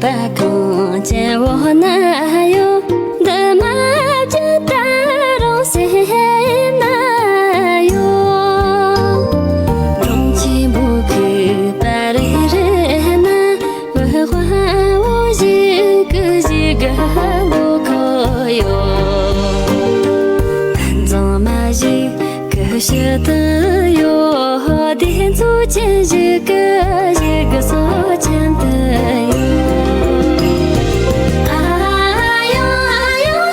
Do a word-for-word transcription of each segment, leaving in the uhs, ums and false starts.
པ་གངས་ཅན་བོད་ན་ཡོད། འདི་མ་བརྗེད་ད་རུང་སེམས་ན་ཡོད། གྲོང་ཆེན་པོ་གི་པ་རེ་རེ་ན། བུ་དཔའ་བོ་ཞིག་གི་ཞིག་གི་ལོ་ཁོ་ཡོད། འཛང་མ་ཞིག་གི་ཞི་དུ་ཡོད། དེ་ཚོ་ཅན་ཞིག་གི་ཞིག་གི་སོ་ཅན་དུ་ཡོད། ཨ་ཡང་ཨ་ཡང་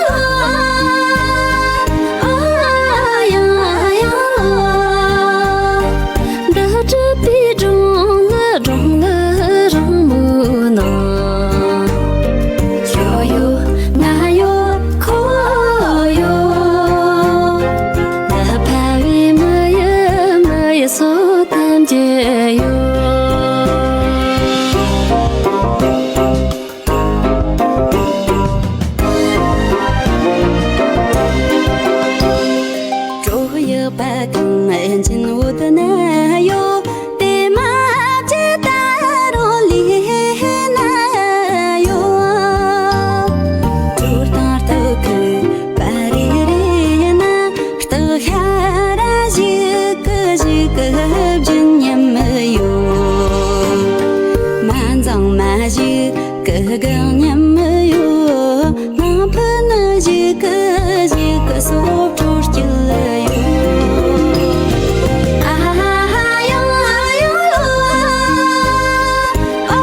ཨ་ཡང་ཨ་ཡང་། འདི་སྲིད་པའི་སྒྲུང་ལ་སྒྲུང་ལ་རང་མོས་ནོ། ཁྱོད་ཡོད་ང་ཡོད་ཁོ་ཡོད། འདི་ཕལ་བའི་མི་ཡི་མི་ཡི་སོ་ཐམས་ཅད་ཡོད། བྲོ་ཡག་པ་གངས་ཅན་བོད་ན་ཡོད། དེ་མ་བརྗེད་ད་རུང་ལུས་ན་ཡོད། བྲོ་དང་སྟག་གི་པ་རེ་རེ་ན། སྟག་ཤ་ར་ཞིག་གི་ཞིག་གི་བརྗིད་ཉམས་ཡོད། མ་འཛང་མ་ཞིག་གི་གངས་ཉམས་ཡོད། ནང་ཕུ་ནུ་ཞིག་གི་ཞིག་གི་སོབ་བྲོ་སྐྱིད་ཡོད། ཨ་ཡང་ཨ་ཡང་ཨ་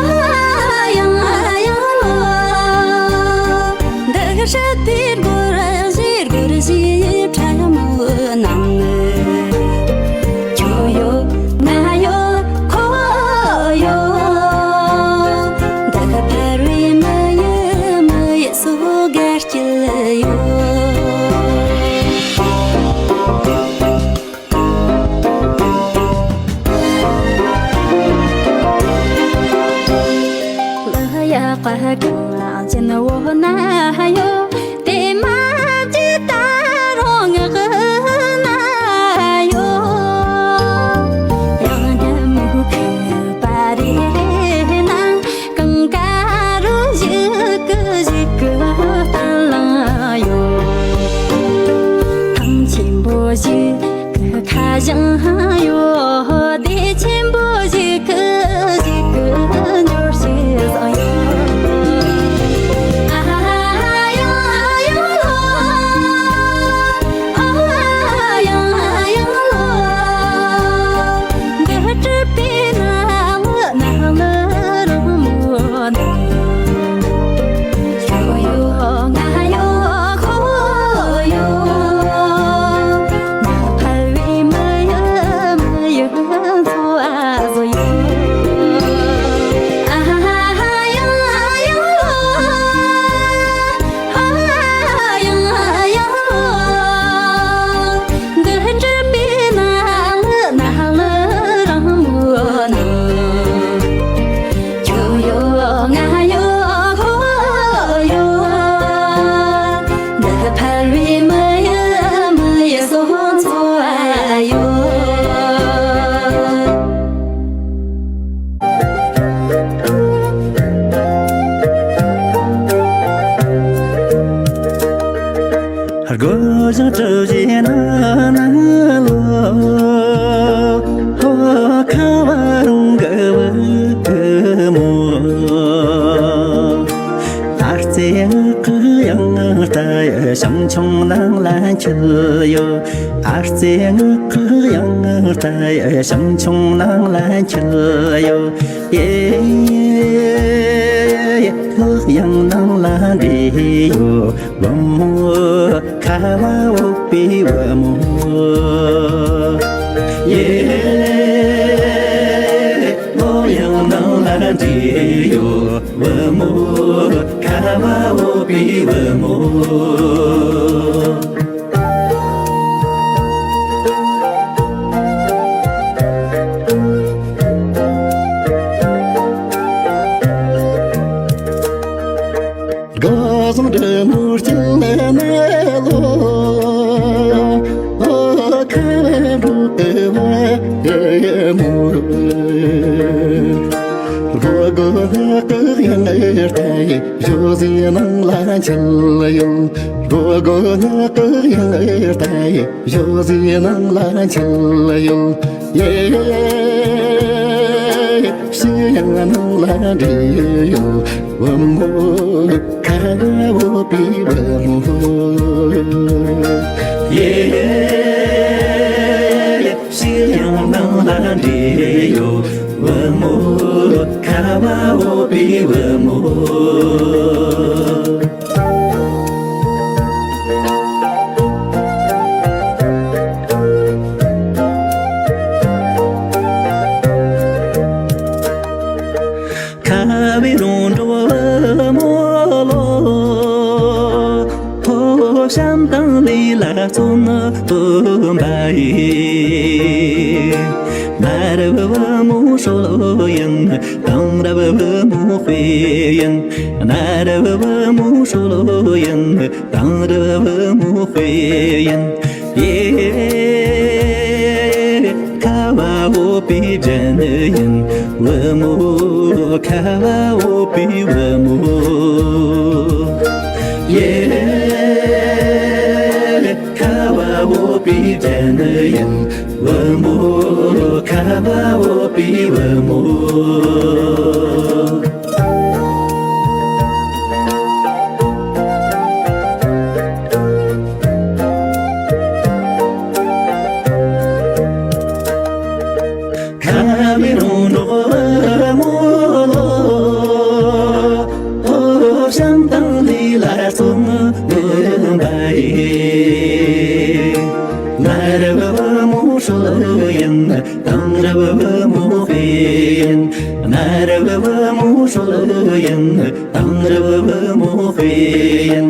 ཡང་ཨ་ཡང་། འདི་སྲིད་པའི་སྒོར་གཞས་སྒོར་གཞས་ཕྲ་མོའི་ནང་ནས། ཁྱོད་ཡོད་ང་ཡོད་ཁོ་ཡོད། འདི་ག་ཕལ་བའི་མི་ཡི་མི་ཡི་སོ་དགའ་སྐྱིད་ཡོད། ལ་ཡ་ཀ་གངས་ཅན་བོད་ན་ཡོད། དེ་མ་བརྗེད་ད་རུང་ངག་ན་ཡོད། ཡང་ཉམས་མུག་གི་པ་རེ་རེ་ན། གངས་དཀར་རོ་ཞིག་གི་ཞིག་གི་སྟེང་ལ་ཡོད། ཐང་ཆེན་པོ་ཞིག་གི་ཁ་བྱང་ཡོད། སྡེ་ཆེན་པོ་ཞིག་གི་ཞིག་གི་འབྱོར་ཞིག་བཟང་ཡོད། ཨ་ཡང་ཨ་ཡང་ཨ་ཡང་ཨ་ཡང་། འདི་སྲིད་པའི་ནང་ལ་ནང་ལ་རང་མོས་ནོ། ཁྱོད་ཡོད་ང་ཡོད་ཁོ་ཡོད། ནང་ཕལ་བའི་མི་ཡི་མི་ཡི་འཚོ་བ་བཟོ་ཡོད། ཨ་ཡང་ཨ་ཡང་། ཨ་ཡང་ཨ་ཡང་། འདི་འདྲ་མིན་ན་ལ་ན་ལ་རང་མོས་ན། ཁྱོད་ཡོད་ང་ཡོད་ཁོ་ཡོད། འདི་ཕལ་བའི་མི་ཡི་མི་ཡི་སོ་འཚོ་བ་ཡོད། སྒོ་བཞི་གྲུ་བཞི་ན་ན་ལོ། ཧོ་ཁ་བ་རུང་གི་བུ་གི་མོ། ཨ་ཙེ་ངག་གི་ཡང་ལྟ་ཡ་ཞིང་ཆུང་ནང་ལ་འཁྱིལ་ཡོད། ཨ་ཙེ་ངག་གི་ཡང་ལྟ་ཡ་ཞིང་ཆུང་ནང་ལ་འཁྱིལ་ཡོད། ཡེ་ལོ་ཡང་ནང་ལ་འདྲེས་ཡོད། བུ་མོ་ཁ་བ་འོག་པའི་བུ་མོ། ཡེ་ལོ་ཡང་ནང་ལ་འདྲེས་ཡོད། བུ་མོ་ཁ་བ་འོག་པའི་བུ་མོ། དགའ་བཟང་འདྲ་མོ་སྐྱིད་ལ་ན་ལོ། ཨ་ཁ་འགྲོ་ཨེ་བ་ཨེ་མོ། སྒོ་ནག་གི་ཡང་ལྟ་ཡི་བཞོ་ཟི་ནང་ལ་འཆལ་ཡོད། སྒོ་སྒོ་ནག་གི་ཡང་ལྟ་ཡི་བཞོ་ཟི་ནང་ལ་འཆལ་ཡོད། ཡེ་ཤི་ཡང་ནང་ལ་འདྲེ་ཡོད། བུ་མོ་ཁ་བོ་པི་བུ་མོ། ཡེ་ཤི་ཡང་ནང་ལ་འདྲེ་ཡོད། བུ་མོ་ཁ་བ་འོ་པི་བུ་མོ། ཁ་བའི་རོང་འགྲོ་བུ་མོ་ལོ། ཕོ་བྱམས་དང་ལས་ལ་བརྩོན་སྟོན་པ་ཡི། མ་རབས་བུ་མོ་ཧྲོ་ལོ་ཡིན། དང་རབས་བུ་མོ་དཔེ་ཡིན། མ་རབས་བུ་མོ་ཧྲོ་ལོ་ཡིན། དང་རབས་བུ་མོ་དཔེ་ཡིན། ཡེ། ཁ་བ་འོ་པི་ཇན་ཡིན། བུ་མོ་ཁ་བ་འོ་པི་བུ་མོ། ཡེ། ཁ་བ་འོ་པི་ཇན་ཡིན། བུ་མོ་ཁ་བ་འོ་པི་བུ་མོ། ཁ་མི་རུང་འགྲོགས་མོ་ལོ། ཨོ་བྱམས་དང་ལས་ལ་བརྩོན་པ་ཡིན། མ་རབས་བུ་མོ་ཧྲོ་ལོ་ཡིན། དང་རབས་བུ་མོ་དཔེ་ཡིན། མ་རབས་བུ་མོ་ཧྲོ་ལོ་ཡིན། དང་རབས་བུ་མོ་དཔེ་ཡིན།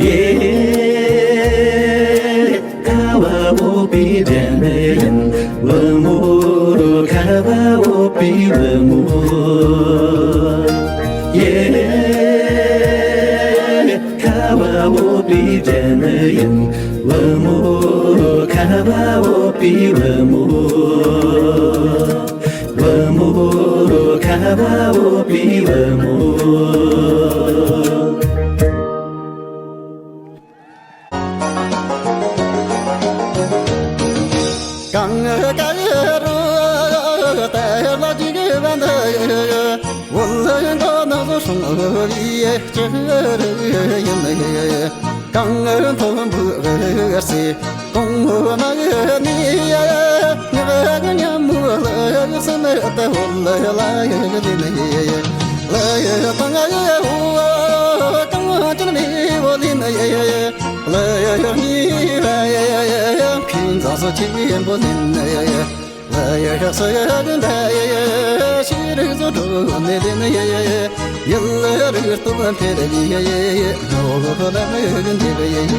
ཡེ། ཁ་བ་འོ་པི་ཇན་ཡིན། བུ་མོ་ཁ་བ་འོ་པི་བུ་མོ། ཡེ། ཁ་བ་འོ་པི་ཇན་ཡིན། བུ་མོ་ཁ་བ་འོ་པི་བུ་མོ། བུ་མོ་ཁ་བ་འོ་པི་བུ་མོ། གང་ག་རུ་ཏེ་ལ་ཇི་གི་བན་དེ་ཝུ་ལེ་གོ་ནག་སུ་སུང་བི་ཅི་རུ་ཡིན་ནི། གང་ཐོན་བུ་སི་གོང་མ་ནི་ཡ་ཉ་ག་ཉ་མུ་ལ་སེ་མེ་ཏེ་ཝུ་ལེ་ལ་ཡི་ལི་ནི། ལ་ཡི་ཏང་ཡ་ཝུ་གང་ཅི་ནི་ཝུ་ལི་ནི། ལ་ཡ་ཡ་ནི་ར་ཡ་ཡ་ཡ་ཡ་ཕིན་ཛ་སོ་ཆེན་པོ་ལིན་ན་ཡ་ཡ། ལ་ཡ་ཡ་སོ་ཡ་རིན་པ་ཡ་ཡ་ཤི་རིག་ཛོ་ཏུ་ནེ་ལིན་ན་ཡ་ཡ་ཡ། ཡ་ལ་ཡ་རིག་ཏུ་ཕེ་ར་ལི་ཡ་ཡ་ཡ། ནོ་ལོ་ལ་ན་ཡ་རིན་པ་ཡ་ཡ།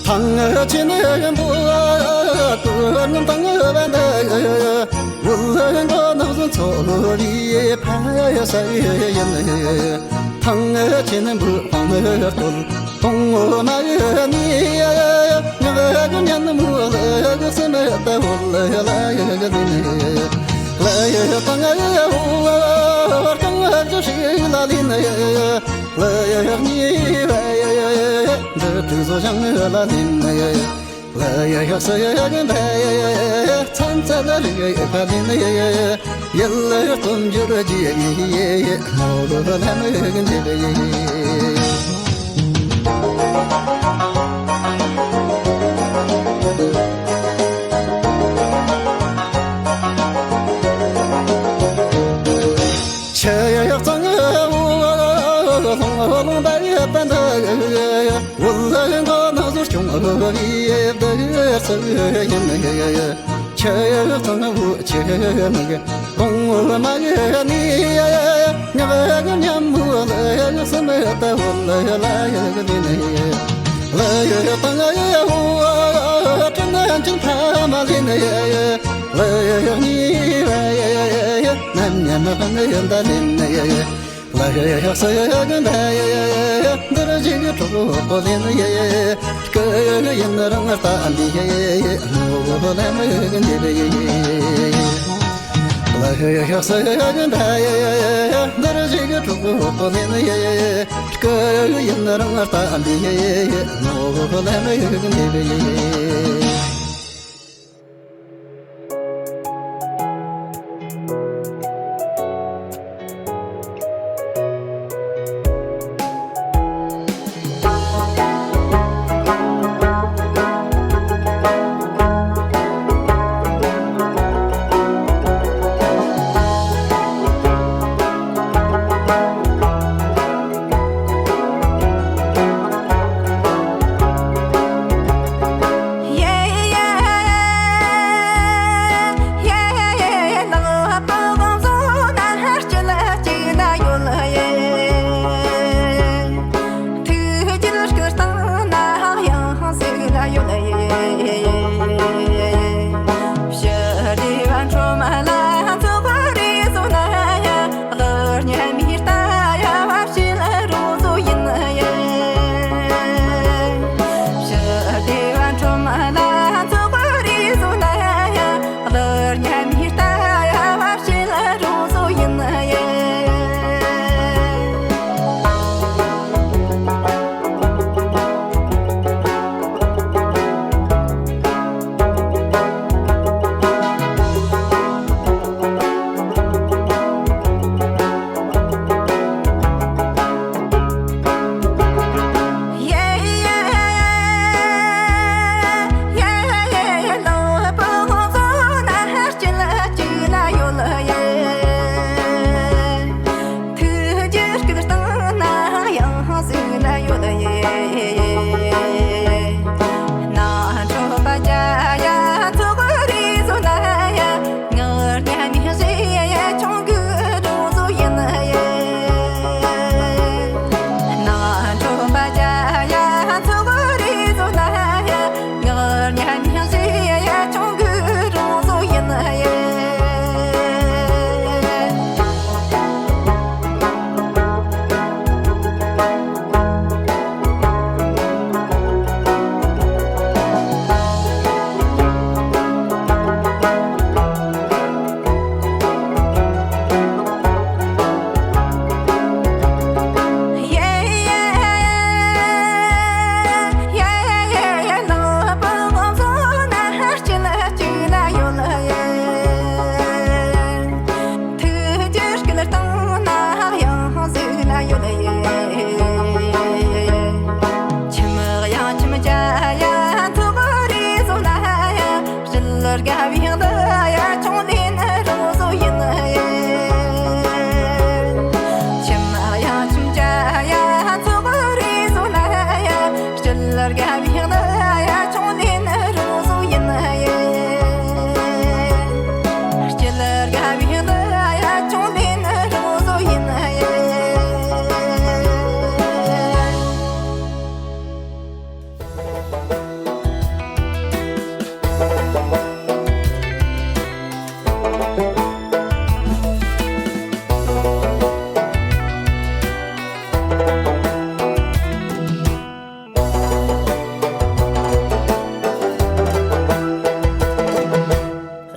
ཐང་ཆེན་ཡན་པོ་ཀུན་དང་བན་དེ། ཝུ་ལེ་གོ་ནག་སུ་ཚོ་ལི་ཕ་ཡ་ས་ཡིན། ཐང་ཆེན་བུ་ཕང་སྟོད་གོང་མ་ནི་ཡ་ཉག་གུ་ཉན་མུ་ལ་གུ་སེ་མེ་ཏ་ཝུ་ལེ་ལ་ཡ་ག་ལི་ནི། ལ་ཡ་ཡ་ཏང་ཡ་ཝུ་ཏང་ཡ་ཇུ་ཤི་ལ་ལི་ནི། ལ་ཡ་ཡ་ཉི་བ་ཡ་འདི་དུ་ཟོ་ཞང་ལ་ལི་ནི། ལ་ཡ་ཡ་སེ་ཡ་གན་བ་ཡ་ཚན་ཚ་ལ་རི་ཡ་ཕ་ལི་ནི། ཡ་ལ་ཡ་སྟོན་འཇུ་ར་ཇི་ཡ་ཡི་ཡ་ནོ་ལོ་ལ་ནི་གན་ཇི་བ་ཡ། ཆ་ཡ་ཡ་ཙང་ལོང་ལོང་བ་ཡ་པན་ད། ཝུ་ལ་གོ་ནག་ཟུར་ཆུང་བི་བི་བི་སི་ཡིན། ཆ་ཡ་ཙང་བུ་ཆེ་ནག་གོང་མ་ནི་ཉག་གུ་ཉམ་མུ་ལ་སེ་མེ་ཏ་ཝུ་ལ་ལ་ཡ་ག་ལི་ནི། ལ་ཡ་ཏང་ཡ་ཝུ་ཏྲ་ན་ཅིན་ཕ་མ་ལི་ནི། ལ་ཡ་ཉི་བ་ནམ་ཉམ་ཕ་ནི་ཡ་ད་ལི་ནི། ལ་ཡ་ཡ་ཡ་སོ་ཡ་ཡ་གན་ད་ཡ་ཡ་ཡ་ཡ། གྲོགས་པོ་ལེན་ཡེ། སྐུ་ཡིན་རང་ལྟ་འདི་ཡེ། ངོ་བོ་ལ་མི་འདི་ཡེ། ལ་ཧེ་ཧེ་སེ་ཡེ་འདི་ཡེ། འདིར་ཞིག་གྲོགས་པོ་ལེན་ཡེ། སྐུ་ཡིན་རང་ལྟ་འདི་ཡེ། ངོ་བོ་ལ་མི་འདི་ཡེ།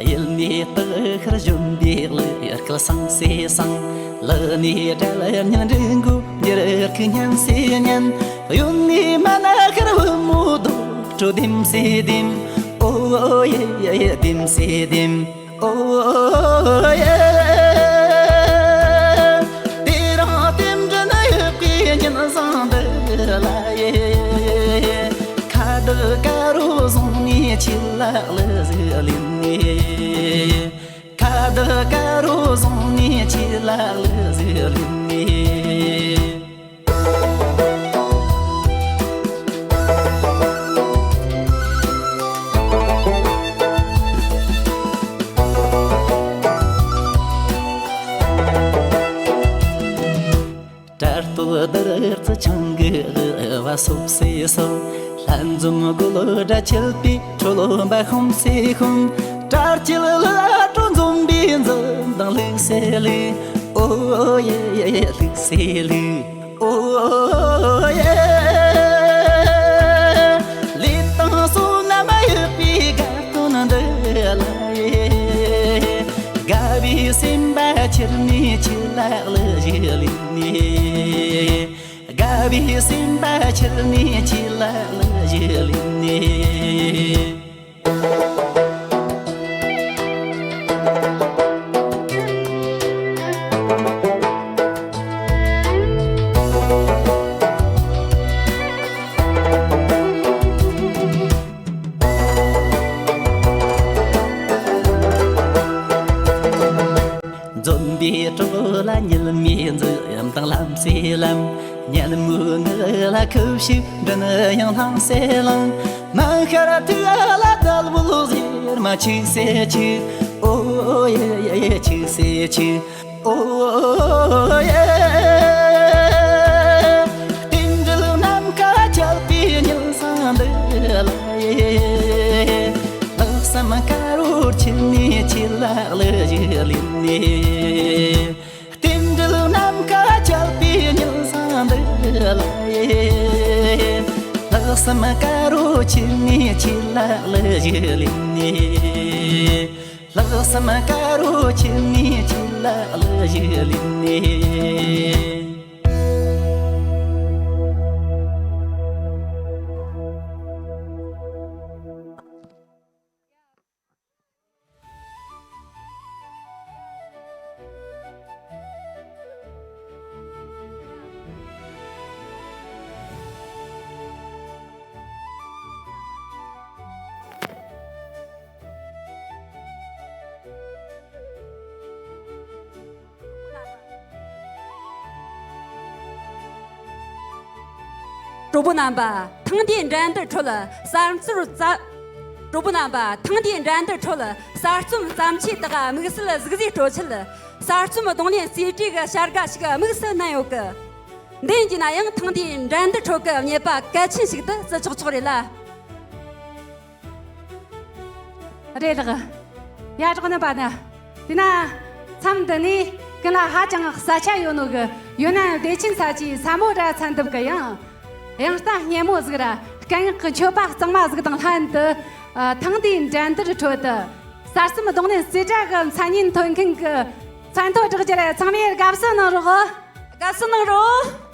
གཡུལ་ནས་སྟག་ཤར་བཞོན་པའི་གླུ། སྐད་སང་སེ་སང་། ལི་ནས་སྒྲ་སྙན་འབྲི་འགོ། འགྱུར་གི་སྙན་སེ་སྙན། གཡོན་ནས་མ་ན་ཤར་བུ་མོ་རྡོ་གྲོ་ལྡེམ་སེ་ལྡེམ། ཨོ་ཡེ་ཡེ་ལྡེམ་སེ་ལྡེམ། ཨོ་ཡེ། དེ་རིང་རྟེན་འབྲེལ་ཡོད་པའི་ཉིན་བཟང་འདི་ལ་ཡེ། ཁ་བརྡ་དཀར་པོ་བཟུང་ནས་ཆེ་ལ་གླུ་ཟིག་ལེན་ནས། ཁ་བརྡ་དཀར་པོ་བཟུང་ནས་ཆེ་ལ་གླུ་ཟིག་ལེན་ནས། དྲ་སྟོད་དར་རྩི་ཆང་གི་བ་སོབ་སེ་སོབ། ལྷན་འཛོམས་གོ་ལོ་སྒྲ་ཆད་པའི་ཁྲོ་ལོ་འབའ་ཤོམ་སེ་ཤོམ། དྲ་སྐྱིད་ལ་སྤྲོ་འཛོམས་པའི་འཛུམ་མདངས་ལྷུག་སེ་ལྷུག། ཨོ་ཡེ་ཡེ་ལྷུག་སེ་ལྷུག། ཨོ་ཡེ། པའི་སེམས་པ་ཁྱེར་ནས་ཆོས་ལ་གླུ་གཞས་ལེན་ནས། འཛོམས་པའི་གྲོགས་ལ་ཉིད་མི་འཛུམ་དང་ལམ་སེ་ལམ། ཉལ་མོའི་ངུ་ལ་ཁུ་བྱུག་མགྲིན་ཡང་ལྷང་སེ་ལྷང་། མ་ཤར་ཐིག་ལ་དལ་བུ་ཟེར་མ་ཆུག་སེ་ཆུག་ཨོ་ཡེ་ཡེ་ཆུག་སེ་ཆུག་ཨོ་ཡེ། རྟེན་འབྲེལ་ནམ་མཁའ་ཁྱབ་པའི་ཉིན་བཟང་འདི་ལ་ཡེ། ལྷག་བསམ་དཀར་པོ་ཁྱེར་ནས་ཆོས་ལ་གླུ་གཞས་ལེན་ནས། རྟེན་འབྲེལ་ནམ་མཁའ་ཁྱབ་པའི་ཉིན་བཟང་འདི་ལ་ཡེ། ལྷག་བསམ་དཀར་པོ་ཁྱེར་ནས་ཆོས་ལ་གླུ་གཞས་ལེན་ནས། ལྷག་བསམ་དཀར་པོ་ཁྱེར་ནས་ཆོས་ལ་གླུ་གཞས་ལེན་ནས། གྲོགས་པོ་རྣམ་པ། ཐེངས་འདིའི་འགྲན་བསྡུར་ཁྲོད་གསར་རྩོམ་རྩ། གྲོགས་པོ་རྣམ་པ། ཐེངས་འདིའི་འགྲན་བསྡུར་ཁྲོད་གསར་རྩོམ་བརྩམས་ཆོས་དག་དམིགས་བསལ་གཟིགས་གཟིགས་སྤྲོ་ཆེད། གསར་རྩོམ་རྡུང་ལེན་རྩེ་གྲས་ཀྱི་བྱ་དགའ་ཞིག་དམིགས་སུ་བསྣན་ཡོད་གི། འདི་ཡིན་གྱི་ན་ཡང་ཐེངས་འདིའི་འགྲན་བསྡུར་ཁྲོད་ཀྱི་རྙེད་པ་གལ་ཆེན་ཞིག་ཏུ་བརྩི་ཆོག་ཆོག་རེད་ལ། རེད་ལགས། ཡ་གྲོགས་རྣམ་པ་ན། དེས་ན། མཚམས་འདི་ནས་ཀུན་ལ་ཧ་ཅང་ས་ཆ་ཡོད་ནོ་གི་ཡོད་ན་བདེ་ཆེན་ས་ཆའི་ས་མོ་ར་ཚ་འདུབ་གི་ཡང་། དབྱངས་རྟ་སྙན་མོ་ཟིག་ར་སྐད་ངག་གི་མཆོད་པ་གཙང་མ་ཟིག་དང་ལྷན་དུ། ཐེངས་འདིའི་འགྲན་བསྡུར་ཁྲོད་དུ། གསར་རྩོམ་རྡུང་ལེན་རྩེ་གྲས་ཀྱི་མཚན་སྙན་ཐོན་མཁན་གྱི་མཚན་ཐོ་བསྒྲགས་རྒྱུ་རེད། ཚང་མས་དགའ་བསུ་གནང་རོགས། དགའ་བསུ་གནང་རོགས།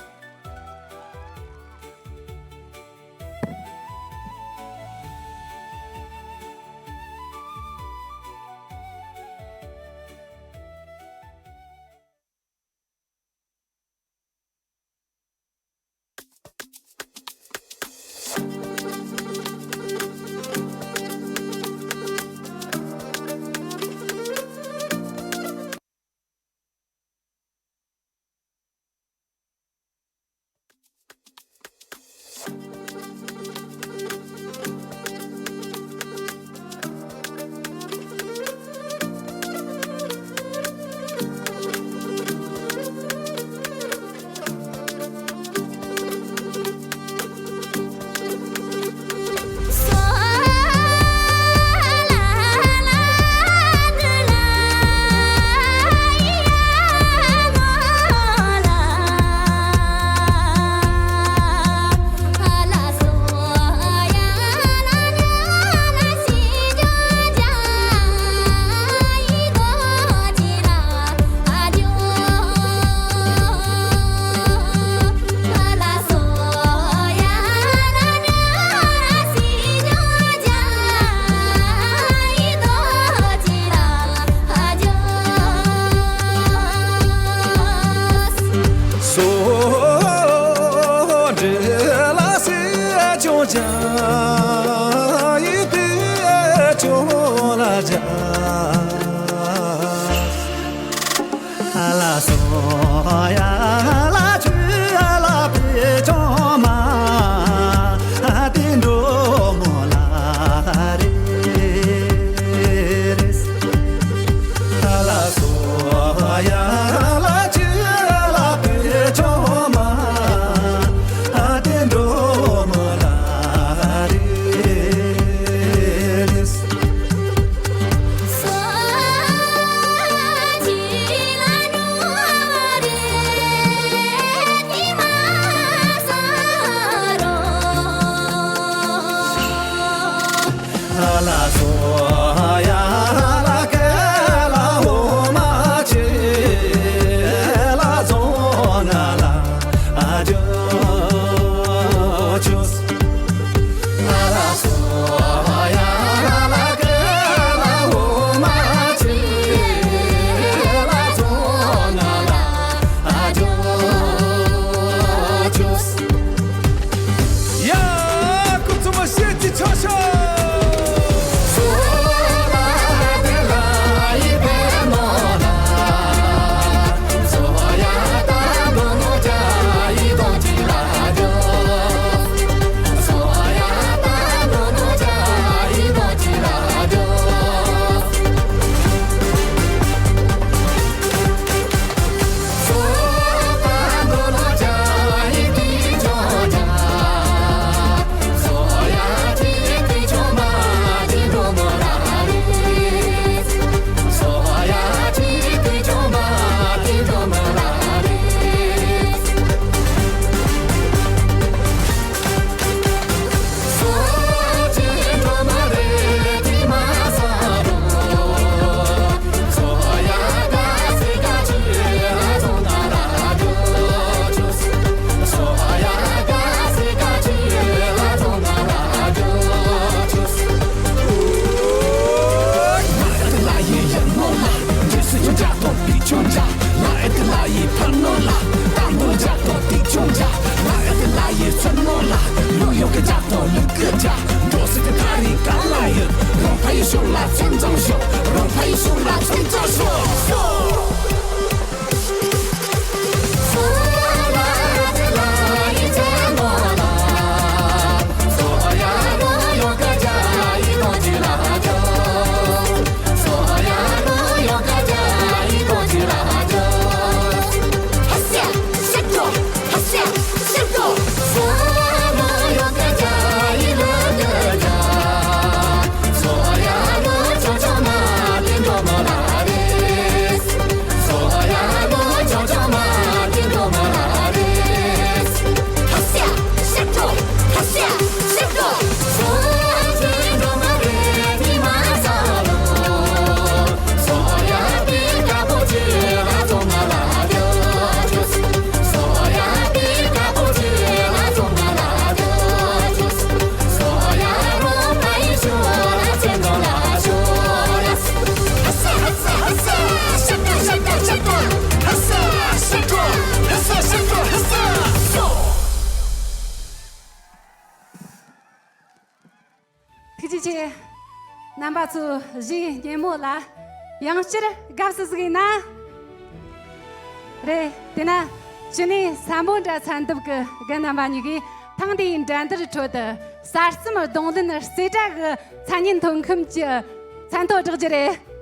ཐུགས་རྗེ་ཆེ། རྣམ་པ་ཚོ་གཞས་སྙན་མོ་ལ་ཡང་བསྐྱར་དགའ་བསུ་ཞིག་ཡིན་ན། རེད། དེ་ན་ཅི་ནས་སམ་བྷོ་ཊ་མཚན་འདེབས་ཀྱི་རྒན་རྣམ་པ་གཉིས་ཀྱིས་ཐེངས་འདིའི་འགྲན་བསྡུར་ཁྲོད་དུ་གསར་རྩོམ་རྡུང་ལེན་རྩེ་གྲས་ཀྱི་མཚན་སྙན་ཐོན་ཁུངས་ཀྱི་མཚན་ཐོ་བསྒྲགས་རྒྱུ་རེད།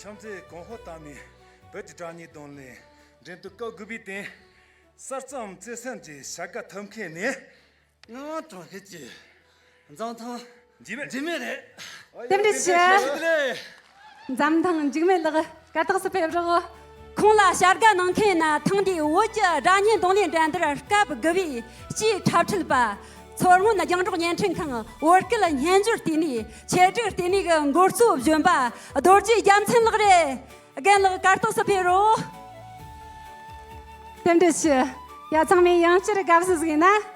ཁྱིམ་མཚེས་གོང་ཧོ་བཏང་ནས་བོད་ཀྱི་སྒྲ་སྙན་རྡུང་ལེན་འགྲན་བསྡུར་སྐབས་དགུ་པའི་སྟེང་གསར་རྩོམ་བརྩེ་སེམས་ཀྱི་བྱ་དགའ་ཐོབ་མཁན་ནི། ངག་དབང་དྲང་ཤེས་ཀྱི་འཛམ་ཐང་འཇིགས་མེད། འཇིགས་མེད་རེད། རྟེན་འབྲེལ་ཞུ། ཞུ་རྒྱུ་རེད། འཛམ་ཐང་འཇིགས་མེད་ལགས་གར་སྟེགས་སུ་ཕེབས་རོགས། ཁོང་ལ་བྱ་དགའ་གནང་མཁན་ནི་ཐེངས་འདིའི་བོད་ཀྱི་སྒྲ་སྙན་རྡུང་ལེན་འགྲན་བསྡུར་སྐབས་དགུ་པའི་སྤྱིའི་འཁྲབ་ཁྲིད་པ། མཚོ་སྔོན་རྒྱང་སྒྲོག་བརྙན་འཕྲིན་ཁང་བོད་སྐད་སྙན་སྦྱོར་ལྟེ་གནས་ཆེད་སྒྲིག་ལྟེ་གནས་ཀྱི་འགོ་གཙོ་གཞོན་པ་རྡོ་རྗེ་རྒྱལ་མཚན་ལགས་རེད། རྒན་ལགས་གར་སྟེགས་སུ་ཕེབས་རོགས། རྟེན་འབྲེལ་ཞུ། ཡ། ཚང་མས་ཡང་བསྐྱར་དགའ་བསུ་ཞིག་ཡིན་ན།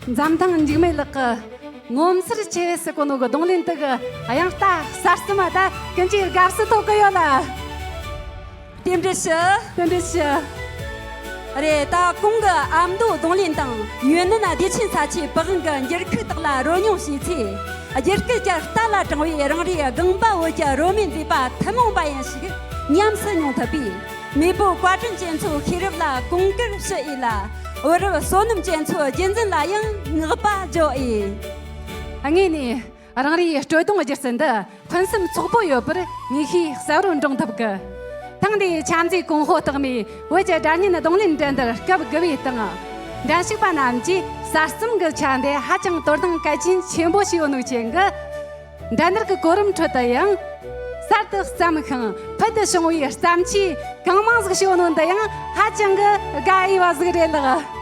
འཛམ་ཐང་འཇིགས་མེད་ལགས་ཀྱི་ངོ་མཚར་ཆེ་ཟེར་གོ་ནོ་གི་རྡུང་ལེན་དེ་གི་དབྱངས་རྟ་གསར་རྩོམ་མ་ད་ཀུན་གྱིས་དགའ་བསུ་ཐོབ་གི་ཡོད་ལ། རྟེན་འབྲེལ་ཞུ། རྟེན་འབྲེལ་ཞུ། རེད། ད་གོང་གི་ཨ་མདོ་རྡུང་ལེན་དང་ཡུན་ནན་བདེ་ཆེན་ས་ཆའི་པི་ཝང་གི་འགྱུར་ཁུག་དག་ལ་རོལ་མྱོང་བྱས་ཚེ། རྒྱུད་སྐུད་ཀྱི་རྟ་ལ་དྲངས་པའི་རང་རེའི་སྒང་པ་བོད་ཀྱི་རོལ་མོའི་མཛེས་པ་ཐུན་མོང་པ་ཡིན་ཞིག་ཉམས་སུ་མྱོང་ཐུབ་པས། མེས་པོ་བཀའ་དྲིན་ཅན་ཚོའི་ཤེས་རབ་ལ་གོང་བཀུར་ཞུ་ཡི་ལ། བུ་རབས་བསོད་ནམས་ཅན་ཚོའི་རྒྱུད་འཛིན་ལ་ཡང་བསྔགས་པ་བརྗོད་ཡི། དངོས་ནས་རང་རེའི་སྤྲོ་ལྡང་སྒྱུ་རྩལ་འདི་ཕུན་སུམ་ཚོགས་པོ་ཡོད་པར་ངེས་ཤེས་གསལ་བོར་འདྲེན་ཐུབ་ཀི། ཐེངས་འདིའི་ཆ་མཛད་གོང་འོག་རྟགས་མའི་བོད་ཀྱི་སྒྲ་སྙན་རྡུང་ལེན་འགྲན་བསྡུར་སྐབས་དགུ་པའི་སྟེང་། འགྲན་ཞུགས་པ་རྣམས་ཀྱིས་གསར་རྩོམ་གྱི་ཆ་འདི་ཧ་ཅང་དོ་སྣང་གལ་ཆེན་ཆེན་པོ་བྱས་ཡོད་ནོ་རྐྱེན་གྱིས། འགྲན་བསྡུར་གྱི་གོ་རིམ་ཁྲོད་དུ་ཡང་གསར་དུ་བརྩམས་ཤིང་ཕུལ་དུ་བྱུང་བའི་བརྩམས་ཆོས་གང་མང་ཟིག་བྱུང་ནོ་འདི་ཡང་ཧ་ཅང་གི་དགའ་འོས་པ་ཟིག་རེད་ལགས།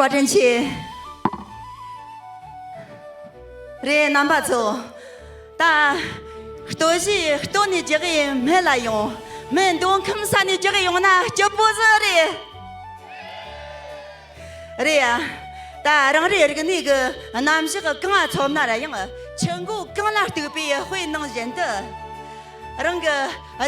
བཀའ་དྲིན་ཆེ། རེད། རྣམ་པ་ཚོ། ད་ལྟོ་གཞས་ལྟོ་ནས་རྒྱག་གི་མེད་ལ་ཡོང་། མི་མདོ་ཁམས་ས་ནས་རྒྱག་གི་ཡོང་ན་སྐྱིད་པོ་ཟིག་རེད། རེད་ཡ། ད་རང་རེའི་རིག་གནས་ཀྱི་རྣམ་གཞག་གང་ཚོམ་ན་ར་ཡང་། ཆུ་མགོ་གངས་ལ་གཏུགས་པའི་དཔེ་ནང་བཞིན་དུ། རང་གི་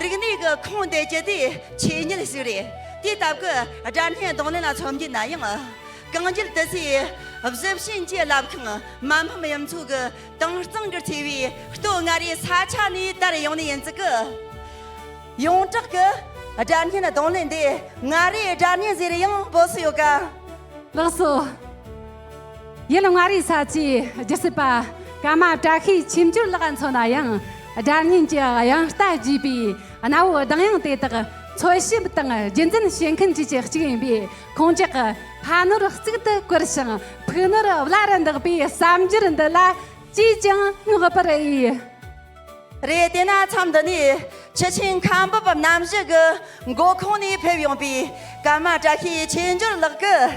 རིག་གནས་ཀྱི་ཁུངས་འདེད་རྒྱུ་དེ་ཆོས་ཉིད་ཞིག་རེད། དེའི་སྟབས་ཀྱིས་སྒྲ་སྙན་རྡུང་ལེན་ལ་མཚོན་རྒྱུ་ན་ཡང་། གངས་ལྗོངས་དུད་སའི་གཟི་བྱིན་གྱི་རླབས་ཁང་མ་ཕམ་གཡུ་མཚོ་གི་དྭངས་གཙང་གིས་གཙོས་པའི་སྟོད་མངའ་རིས་ས་ཆ་ནས་དར་ཡོང་ནི་ཡིན་ཙི་གི། ཡོངས་གྲགས་ཀྱི་སྒྲ་སྙན་རྡུང་ལེན་འདི་མངའ་རིས་སྒྲ་སྙན་ཟེར་ཡང་འབོད་སྲོལ་ཡོད་ཀ། ལགས་སོ། ཡུལ་མངའ་རིས་ས་ཆའི་སྒྱུ་རྩལ་པ་ཀརྨ་བཀྲ་ཤིས་ཆོས་འབྱོར་ལགས་མཚོན་ན་ཡང་། སྒྲ་སྙན་གྱི་དབྱངས་རྟ་བརྒྱུས་པའི་རྣ་བོའི་གདངས་དབྱངས་དེ་དག་འཚོལ་ཞིབ་དང་རྒྱུན་འཛིན་བྱེད་མཁན་བཅས་ཀྱི་གཅིག་ཡིན་པས། ཁོང་ཅག་གི་ཕ་ནོར་གཙུག་ཏུ་བཀུར་ཞིང་ཕུགས་ནོར་བླ་རུ་འདེགས་པའི་བསམ་འགྱུར་འདི་ལ་ཅིས་ཀྱང་བསྔགས་པར་འོས། རེད། དེས་ན་མཚམས་འདི་ནས་ཁྱི་ཆེན་ཁ་འབབ་རྣམ་བཞི་གི་མགོ་ཁུངས་ནས་ཕེབས་ཡོང་པའི་ཀརྨ་བཀྲ་ཤིས་ཆོས་འབྱོར་ལགས་ཀྱིས།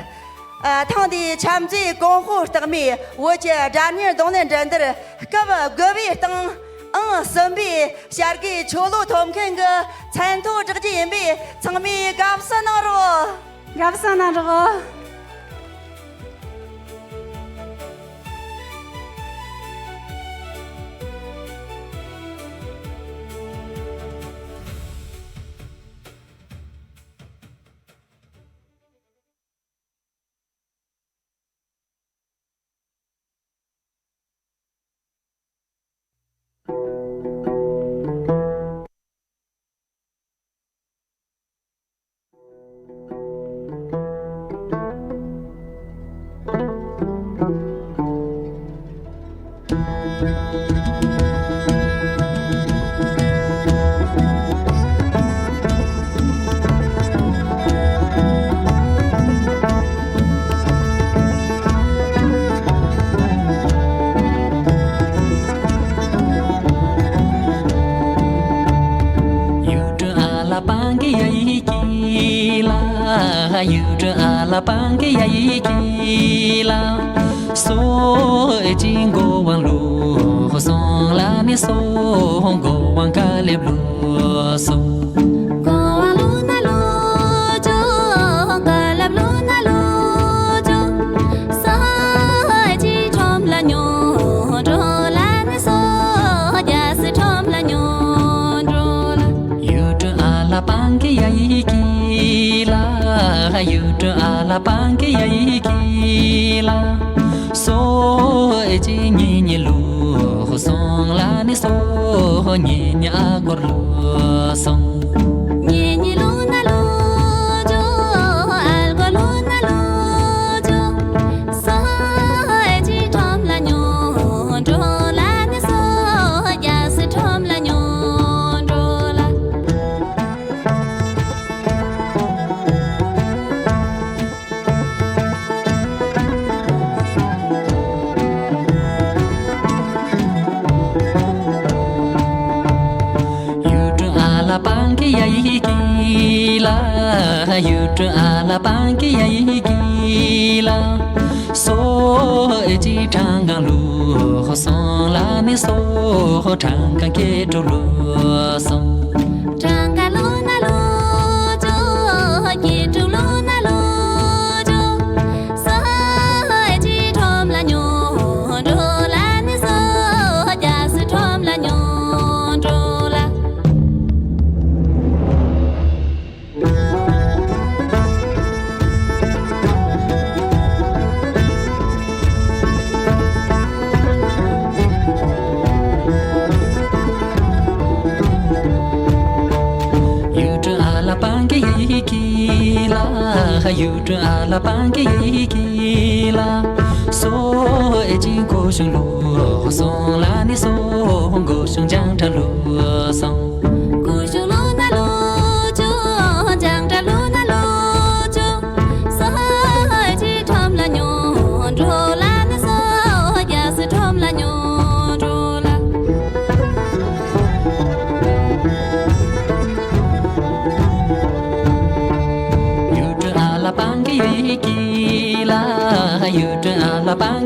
ཨ། ཐེངས་འདིའི་འཆམ་མཛད་གོང་འོག་རྟགས་མའི་བོད་ཀྱི་སྒྲ་སྙན་རྡུང་ལེན་འགྲན་བསྡུར་སྐབས་དགུ་པའི་སྟེང་ཨང་གསུམ་པའི་བྱ་དགའི་ཆོ་ལོ་ཐོབ་མཁན་གྱི་མཚན་ཐོ་བསྒྲགས་རྒྱུ་ཡིན་པས། ཚང་མས་དགའ་བསུ་གནང་རོགས། དགའ་བསུ་གནང་རོགས།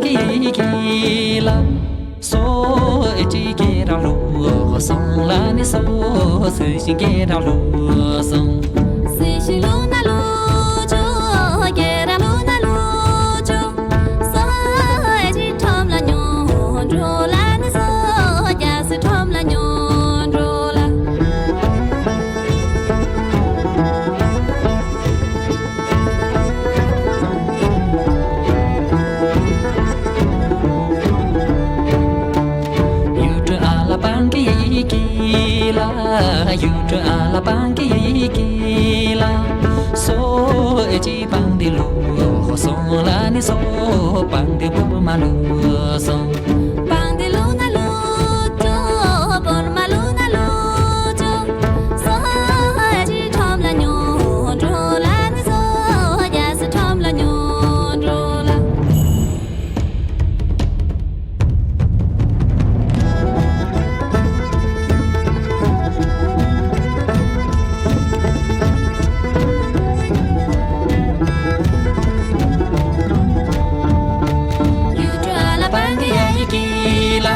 ཡི་གེ་ལ། སོ་ཨེ་ཅི་ཀེ་ར་ལོ་སོང་ལ་ནི་སོ་སུ་ཤིང་ཀེ་ར་ལོ་སོང་། སུ་ཤིང་ལོ་ན་ལོ་ཅོ་ཀེ་ར་ལོ་ན་ལོ་ཅོ། སོ་ཨེ་ཅི་ཁྲོམ་ལ་ཉོ་འགྲོ་ལ་ནི་སོ་རྒྱ་སི་ཁྲོམ་ལ་ཉོ་འགྲོ་ལ། ཡུ་ཏྲ་ཨ་ལ་པང་གི་ཡི་གེ་ལ། ཡུ་ཏྲ་ཨ་ལ་པང་གི་ཡི་གེ་ལ། སོ་ཨེ་ཅི་པང་དི་ལུ་སོང་ལ་ནི་སོ་པང་དི་བུ་མ་ལུ་སོང་། པང་དི་ལུ་ན་ལུ་ཅོ་བོར་མ་ལུ་ན་ལུ་ཅོ། སོ་ཨེ་ཅི་ཁྲོམ་ལ་ཉོ་འགྲོ་ལ་ནི་སོ་རྒྱ་སི་ཁྲོམ་ལ་ཉོ་འགྲོ་ལ། ཡུ་ཏྲ་ལ་པང་གི་ཡ་ཡི་གེ་ལ།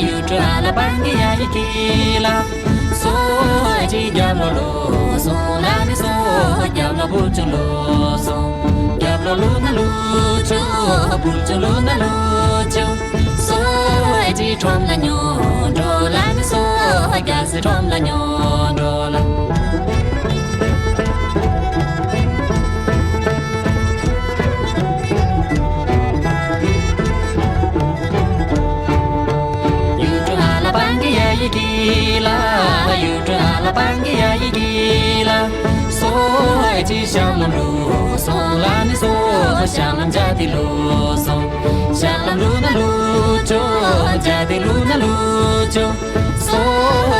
ཡུ་ཏྲ་ལ་པང་གི་ཡ་ཡི་གེ་ལ། སོ་ཨེ་ཅི་རྒྱབ་ལོ་ལོ་སོང་ལ་ནི་སོ་རྒྱབ་ལོ་བུ་ཅུ་ལོ་སོང་། རྒྱབ་ལོ་ལུ་ན་ལུ་ཅོ་བུ་ཅུ་ལུ་ན་ལུ་ཅོ། སོ་ཨེ་ཅི་ཁྲོམ་ལ་ཉོ་འགྲོ་ལ་ནི་སོ་རྒྱ་སི་ཁྲོམ་ལ་ཉོ་འགྲོ་ལ། ཡུ་ཏྲ་ཨ་ལ་པང་གི་ཡ་ཡི་གེ་ལ། ཡུ་ཏྲ་ཨ་ལ་པང་གི་ཡ་ཡི་གེ་ལ། སོ་ཨེ་ཅི་ཤང་ལམ་ལུ་སོང་ལ་ནི་སོ་ཤང་ལམ་ཇ་དི་ལུ་སོང་། ཤང་ལམ་ལུ་ན་ལུ་ཅོ་ཇ་དི་ལུ་ན་ལུ་ཅོ། སོ་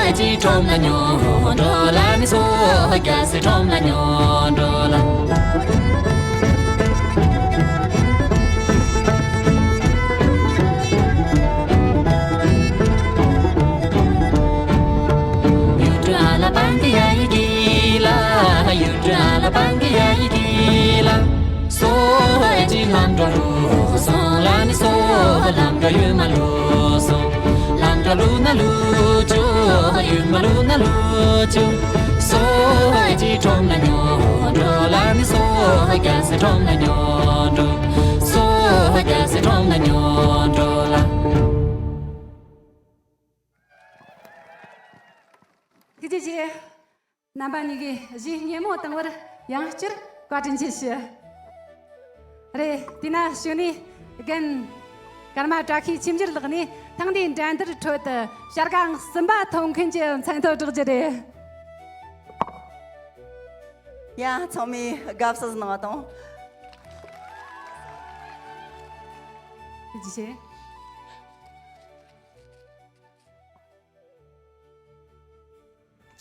ཨེ་ཅི་ཁྲོམ་ལ་ཉོ་འགྲོ་ལ་ནི་སོ་རྒྱ་སི་ཁྲོམ་ལ་ཉོ་འགྲོ་ལ། ཡུ་ཏྲ་ཨ་ལ་པང་གི་ཡ་ཡི་གེ་ལ། ཡུ་ཏྲ་ཨ་ལ་པང་གི་ཡ་ཡི་གེ་ལ། སོ་ཨེ་ཅི་ལམ་འགྲོ་ལུ་སོང་ལ་ནི་སོ་ལམ་འགྲོ་ཡུལ་མ་ལུ་སོང་། ལམ་འགྲོ་ལུ་ན་ལུ་ཅོ་ཡུལ་མ་ལུ་ན་ལུ་ཅོ། སོ་ཨེ་ཅི་ཁྲོམ་ལ་ཉོ་འགྲོ་ལ་ནི་སོ་རྒྱ་སི་ཁྲོམ་ལ་ཉོ་འགྲོ། སོ་རྒྱ་སི་ཁྲོམ་ལ་ཉོ་འགྲོ་ལ། ཐུགས་རྗེ་ཆེ། རྣམ་པ་གཉིས་ཀྱིས་གཞས་སྙན་མོ་བཏང་བར་ཡང་བསྐྱར་བཀའ་དྲིན་ཆེ་ཞུ། རེད། དེས་ན་གཞུག་ནས་རྒན་ཀརྨ་བཀྲ་ཤིས་ཆོས་འགྱུར་ལགས་ནས་ཐེངས་འདིའི་འགྲན་བསྡུར་ཁྲོད་དུ་བྱ་དགའ་ཨང་གསུམ་པ་ཐོབ་མཁན་གྱི་མཚན་ཐོ་བསྒྲགས་རྒྱུ་རེད། ཡ་ཚང་མས་དགའ་བསུ་གནང་བ་དང་། ཐུགས་རྗེ་ཆེ།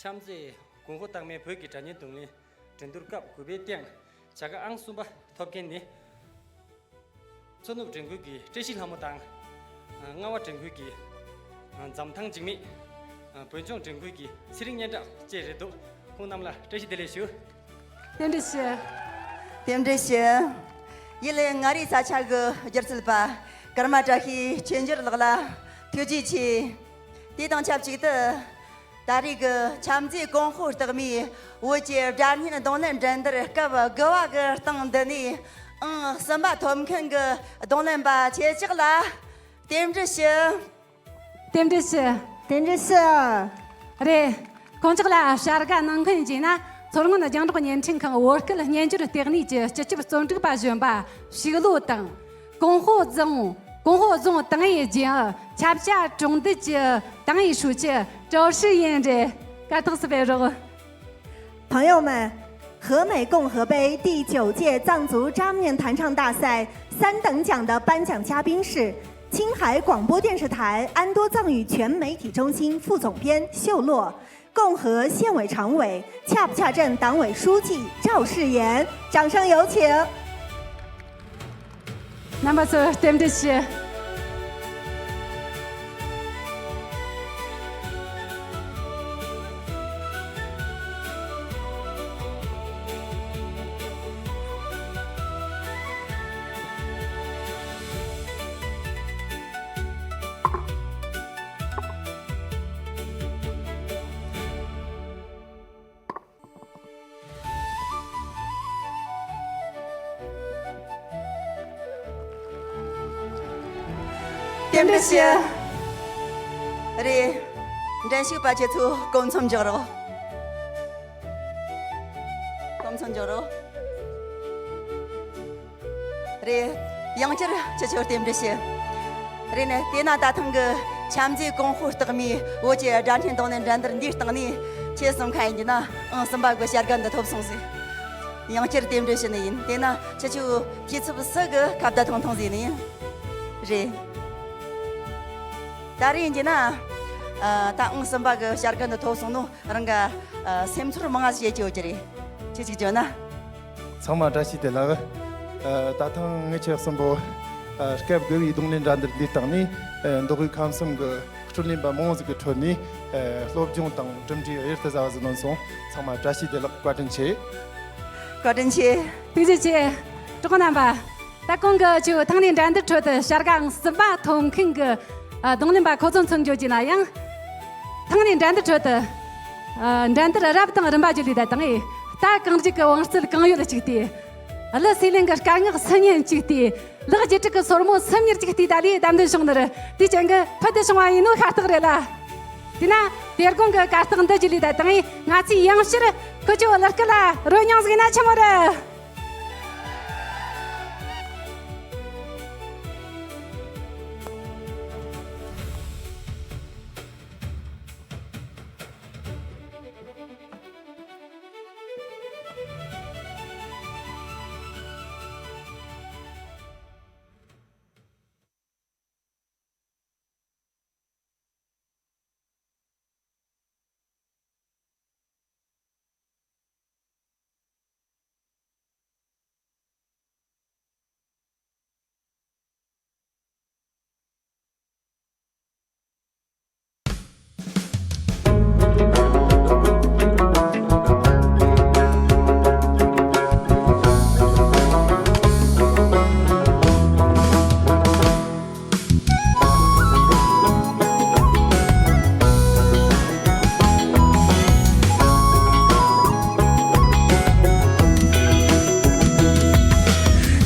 ཆབ་མཛེས་གོང་འོག་རྟགས་མའི་བོད་ཀྱི་སྒྲ་སྙན་རྡུང་ལེན་འགྲན་བསྡུར་སྐབས་དགུ་པའི་སྟེང་བྱ་དགའ་ཨང་གསུམ་པ་ཐོབ་མཁན་ནི། མཚོ་ནུབ་དྲན་ཁུལ་གྱི་བཀྲ་ཤིས་ལྷ་མོ་དང་། རྔ་བ་དྲན་ཁུལ་གྱི་འཛམ་ཐང་འཇིགས་མེད། བོད་ལྗོངས་དྲན་ཁུལ་གྱི་ཚེ་རིང་སྙན་གྲགས་བཅས་རེད་འདུག་ཁོང་རྣམས་ལ་བཀྲ་ཤིས་བདེ་ལེགས་ཞུ། རྟེན་འབྲེལ་ཞུ། རྟེན་འབྲེལ་ཞུ། ཡིད་ལས་ང་རའི་ས་ཆ་གི་སྒྱུ་རྩལ་པ་ཀརྨ་བཀྲ་ཤིས་ཆོས་འགྱུར་ལགས་ལ་ཐུགས་རྗེ་ཆེ། དེ་དང་ཆབས་ཅིག་ཏུ། ད་རེས་ཀྱི་ཆབ་མཛེས་ཀོང་ཧོ་རྟགས་མའི་བོད་ཀྱི་སྒྲ་སྙན་རྡུང་ལེན་འགྲན་བསྡུར་སྐབས་དགུ་བ་གི་སྟེང་འདི་ནས་ཨང་གསུམ་པ་ཐོབ་མཁན་གྱི་རྡུང་ལེན་པ་ཁྱེད་ཅག་ལ་རྟེན་འབྲེལ་ཞུ། རྟེན་འབྲེལ་ཞུ། རྟེན་འབྲེལ་ཞུ། རེད། ཁོང་ཅག་ལ་བྱ་དགའ་གནང་མཁན་བྱས་ན་མཚོ་སྔོན་རྒྱང་སྒྲོག་བརྙན་འཕྲིན་ཁང་བོད་སྐད་སྙན་འགྱུར་ལྟེ་གནས་ཀྱི་སྤྱི་ཁྱབ་རྩོམ་སྒྲིག་པ་གཞོན་པ་ཕྱུགས་ལོ་དང་། ཀོང་ཧོ་རྫོང་། ཀོང་ཧོ་རྫོང་ཏང་ཨུའི་རྒྱུན་ཨུ་ཆབ་ཆ་གྲོང་རྡལ་གྱི་ཏང་ཨུའི་ཧྲུའུ་ཅི་ཀྲའོ་ཧྲི་ཡན་རེད། སྐད་ཐག་སུ་བེད་རོགས། 朋友们，和美共和杯第九届藏族扎面弹唱大赛三等奖的颁奖嘉宾是青海广播电视台安多藏语全媒体中心副总编秀洛，共和县委常委恰恰镇党委书记赵世炎，掌声有请。 རྣམ་པ་ཚོ་རྟེན་འབྲེལ་ཞུ། རྟེན་འབྲེལ་ཞུ། རེད། འགྲན་ཞུགས་པ་ཁྱེད་ཚོས་གོ་མཚམས་འཇོག་རོགས། གོ་མཚམས་འཇོག་རོགས། རེད། ཡང་བསྐྱར་ཁྱེད་ཚོར་རྟེན་འབྲེལ་ཞུ། རེད་ནས་དེས་ན་ད་ཐེངས་ཀྱི་འཆམ་མཛད་ཀོང་ཧྥུ་རྟགས་མའི་བོད་ཀྱི་སྒྲ་སྙན་རྡུང་ལེན་འགྲན་བསྡུར་འདིའི་སྟེང་ནས་ཁྱེད་གསུམ་ཁ་ཡིན་གྱི་ན་ཨང་གསུམ་པ་གི་བྱ་དགའ་འདི་ཐོབ་སོང་ཟིག། ཡང་བསྐྱར་རྟེན་འབྲེལ་ཞུ་ནི་ཡིན། དེས་ན་ཁྱེད་ཚོས་འཐུས་ཚབ་སུ་གི་ཁ་བརྡ་ཐུང་ཐུང་ཟིག་ནི་ཡིན། རེད། ད་རེས་ཡིན་གྱི་ན། ཨ། ད་ཨང་གསུམ་པ་གི་བྱ་དགའ་འདི་ཐོབ་སོང་ནོ་རང་ག་ཨ། སེམས་ཚོར་མང་ང་ཞིག་བྱེད་ཀྱི་ཡོད་ཀྱི་རེད། ཁྱེད་ཅིག་བརྗོད་ན། ཚང་མ་བཀྲ་ཤིས་བདེ་ལེགས། ཨ། ད་ཐེངས་ངེད་ཆོ་གསུམ་པོ། ཨ། སྐབས་དགུ་བའི་རྡུང་ལེན་འགྲན་བསྡུར་འདིའི་སྟེང་ནས། ཨ། མདོ་དབུས་ཁམས་གསུམ་གྱི་སྤྲོ་ལེན་པ་མང་ཟིག་གི་ཁྲོད་ནས། ཨ། སློབ་སྦྱོང་དང་གྲུབ་འབྲས་གཡུར་དུ་ཟ་བ་ཟིག་ལོན་སོང་། ཚང་མ་བཀྲ་ཤིས་བདེ་ལེགས། བཀའ་དྲིན་ཆེ། བཀའ་དྲིན་ཆེ། ཐུགས་རྗེ་ཆེ། གྲོགས་རྣམ་པ། ད་གོང་གི་ཆུ་ཐང་ནས་འགྲན་བསྡུར་ཁྲོད་དུ་བྱ་དགའ་ཨང་གསུམ་པ་ཐོབ་མཁན་གྱི། ཨ། རྡུང་ལེན་པ་ཁོ་ཚོ་མཚོན་བརྗོད་ཀྱི་ན་ཡང་། ཐང་ནས་འགྲན་བསྡུར་ཁྲོད་དུ། ཨ། འགྲན་བསྡུར་རབ་དང་རིམ་པ་བརྒྱུད་ལས་ད་དང་། རྟ་གངས་རྒྱུད་ཀྱི་བང་རྩལ་གང་ཡོད་གཅིག་སྟེ། གླུ་སུས་ལེན་གྱི་སྐར་ངག་སུ་ཉན་གཅིག་སྟེ། ལག་བརྒྱད་ཕྲུག་གི་སོར་མོ་སུམ་གཉིས་གཅིག་སྟེ། ད་ལས་བདམས་ཏོ་བྱུང་ནི་རེད། དེའི་རྐྱེན་གྱིས་ཕུལ་དུ་བྱུང་བ་ཡིན་ནོ་ཤ་སྟག་རེད་ལ། དེས་ན་དེ་དགོང་གི་གར་སྟེགས་འདི་བརྒྱུད་ལས་ད་དང་། ང་ཚོས་ཡང་བསྐྱར་ཁོ་ཚོའི་གླུ་སྐད་ལ་རོལ་མྱོང་ཟིག་ན་ཆི་མོ་རེད།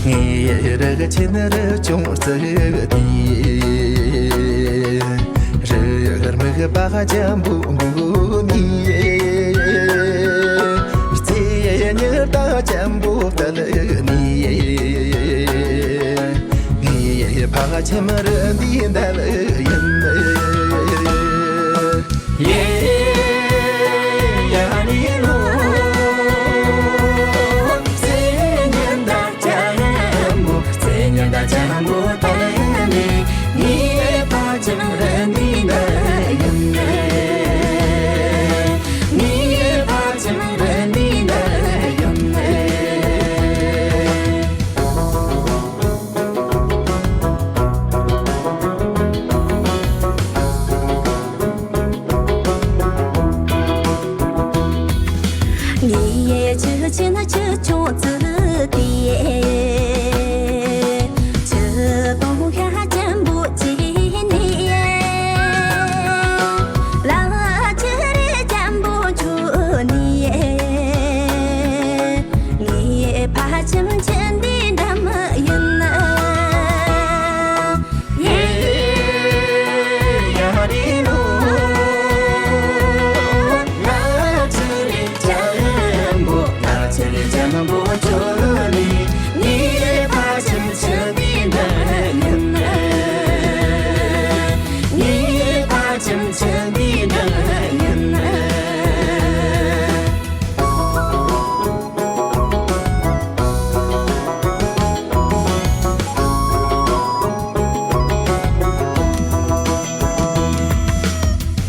ངའི་རིག་ཆེན་རི་ཆུང་རྩི་དེ། རི་སྨུག་པ་ཆེན་པོ་མགོ་ནས། རྩེ་ཉི་ཟླ་ཆེན་པོ་དལ་ནས། ངའི་ཕ་ཁྱིམ་རི་འདི་འདྲ་ཡིན། ཡེ་ཡ་ནི་ལོ། རྩེ་ཉི་ཟླ་ཆེན་མོ། རྩེ་ཉི་ཟླ་ཆེན་མོ་དལ་ནས། ངའི་ཕ་ཁྱིམ་རི་འདི་འདྲ་ཡིན། ངའི་ཕ་ཁྱིམ་རི་འདི་འདྲ་ཡིན། ངའི་ཆུ་ཆེན་ཆུ་ཆུང་བརྩི་སྟེ། ཆུ་བོ་ཤ་ཆེན་པོ་བརྒྱུད་ནས། ལ་ཆུ་རི་ཆེན་པོ་འཕྱུར་ནས། ངའི་ཕ་ཁྱིམ་ཆུ་འདི་འགྲམ་ཡིན། ཡེ་ཡ་རི་ལོ། ལ་ཆུ་རི་ཆེན་པོ། ལ་ཆུ་རི་ཆེན་པོ་འཕྱུར་ནས། ངའི་ཕ་ཁྱིམ་ཆུ་འདི་འདྲ་ཡིན། ངའི་ཕ་ཁྱིམ་ཆུ་འདི་འདྲ་ཡིན།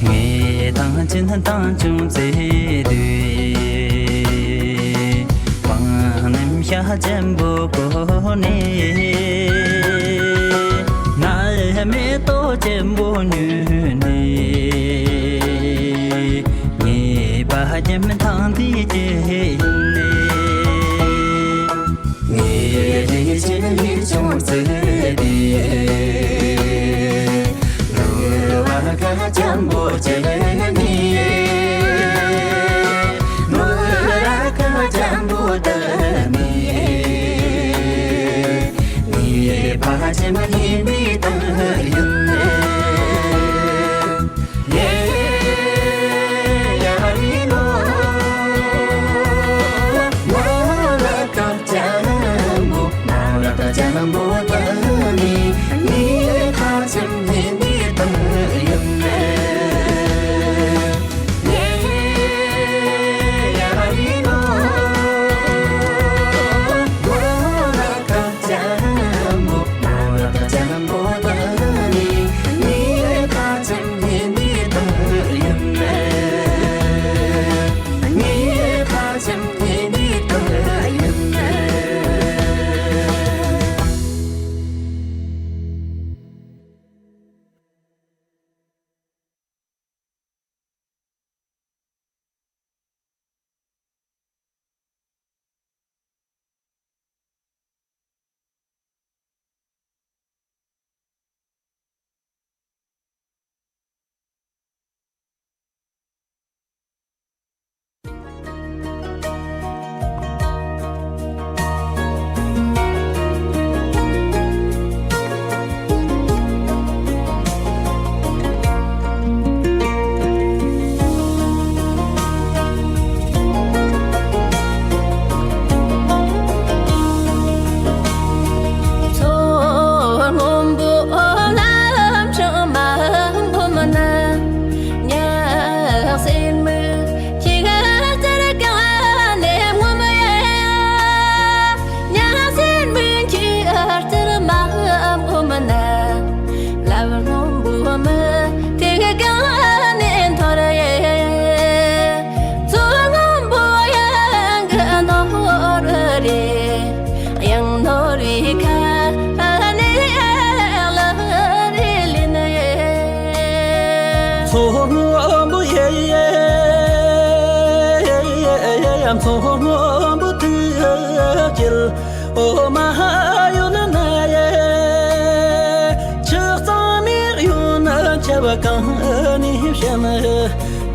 ངས་ཐང་ཆེན་ཐང་ཆུང་བརྩེ་དུས། བང་རིམ་ཤ་ཆེན་པོ་བསྐོར་ནས། ནམ་མེ་ཏོག་ཆེན་པོ་ཉོས་ནས། ངའི་ཕ་ཁྱིམ་ཐང་འདི་སྐྱེལ་ནས། ངའི་རི་ཆེན་རི་ཆུང་བརྩེ་སྟེ། འཇམ་པོ་ཅན་ནི། མི་ར་ཁ་འཇམ་པོ་དེ་ནི། ངའི་ཕ་ཆེན་ནི་མི་དང་ཡིན་ནི། ཡེ་ཡ་ཡི་ནོ། མ་ར་ཀ་འཇམ་པོ། མ་ར་ཀ་འཇམ་པོ་དེ་ནི། ངའི་ཕ་ཆེན་ནི་མི་དང་ཡིན་ནི། ཡེ་ཡ་ཡི་ནོ། མ་ར་ཀ་འཇམ་པོ། མ་ར་ཀ་འཇམ་པོ་དེ་ནི། ངའི་ཕ་ཆེན་ནི་མི་དང་ཡིན་ནི། ངའི་ཕ་ཆེན་ནི་མི་དང་ཡིན་ནི། མཚོ་སྔོན་པོ་ལམ་འཕྲང་མ་འབུམ་ན། ཉག་སེར་མིག་ཁྱི་ག་ཙར་གང་ནས་ངོམ་ཡ། ཉག་སེར་མིག་ཁྱི་ག་ཙར་མ་ངོམ་ན། ལབ་སྔོན་པོ་མི་དེ་གང་ནས་འཐོར་ཡ། མཚོ་སྔོན་པོ་ཡང་གི་ནོར་རེད། གཡང་ནོར་བུའི་ཁ་ནས་ལ་རེ་ལིན་ཡེ། མཚོ་སྔོན་པོ་ཡེ་ཡེ། མཚོ་སྔོན་པོ་དུས་ཀྱི་འོ་མ་ཡོད་ན་ཡེ། ཆུ་གཙང་མའི་ཡོད་ན་ཆབ་གང་ནས་བཤམས།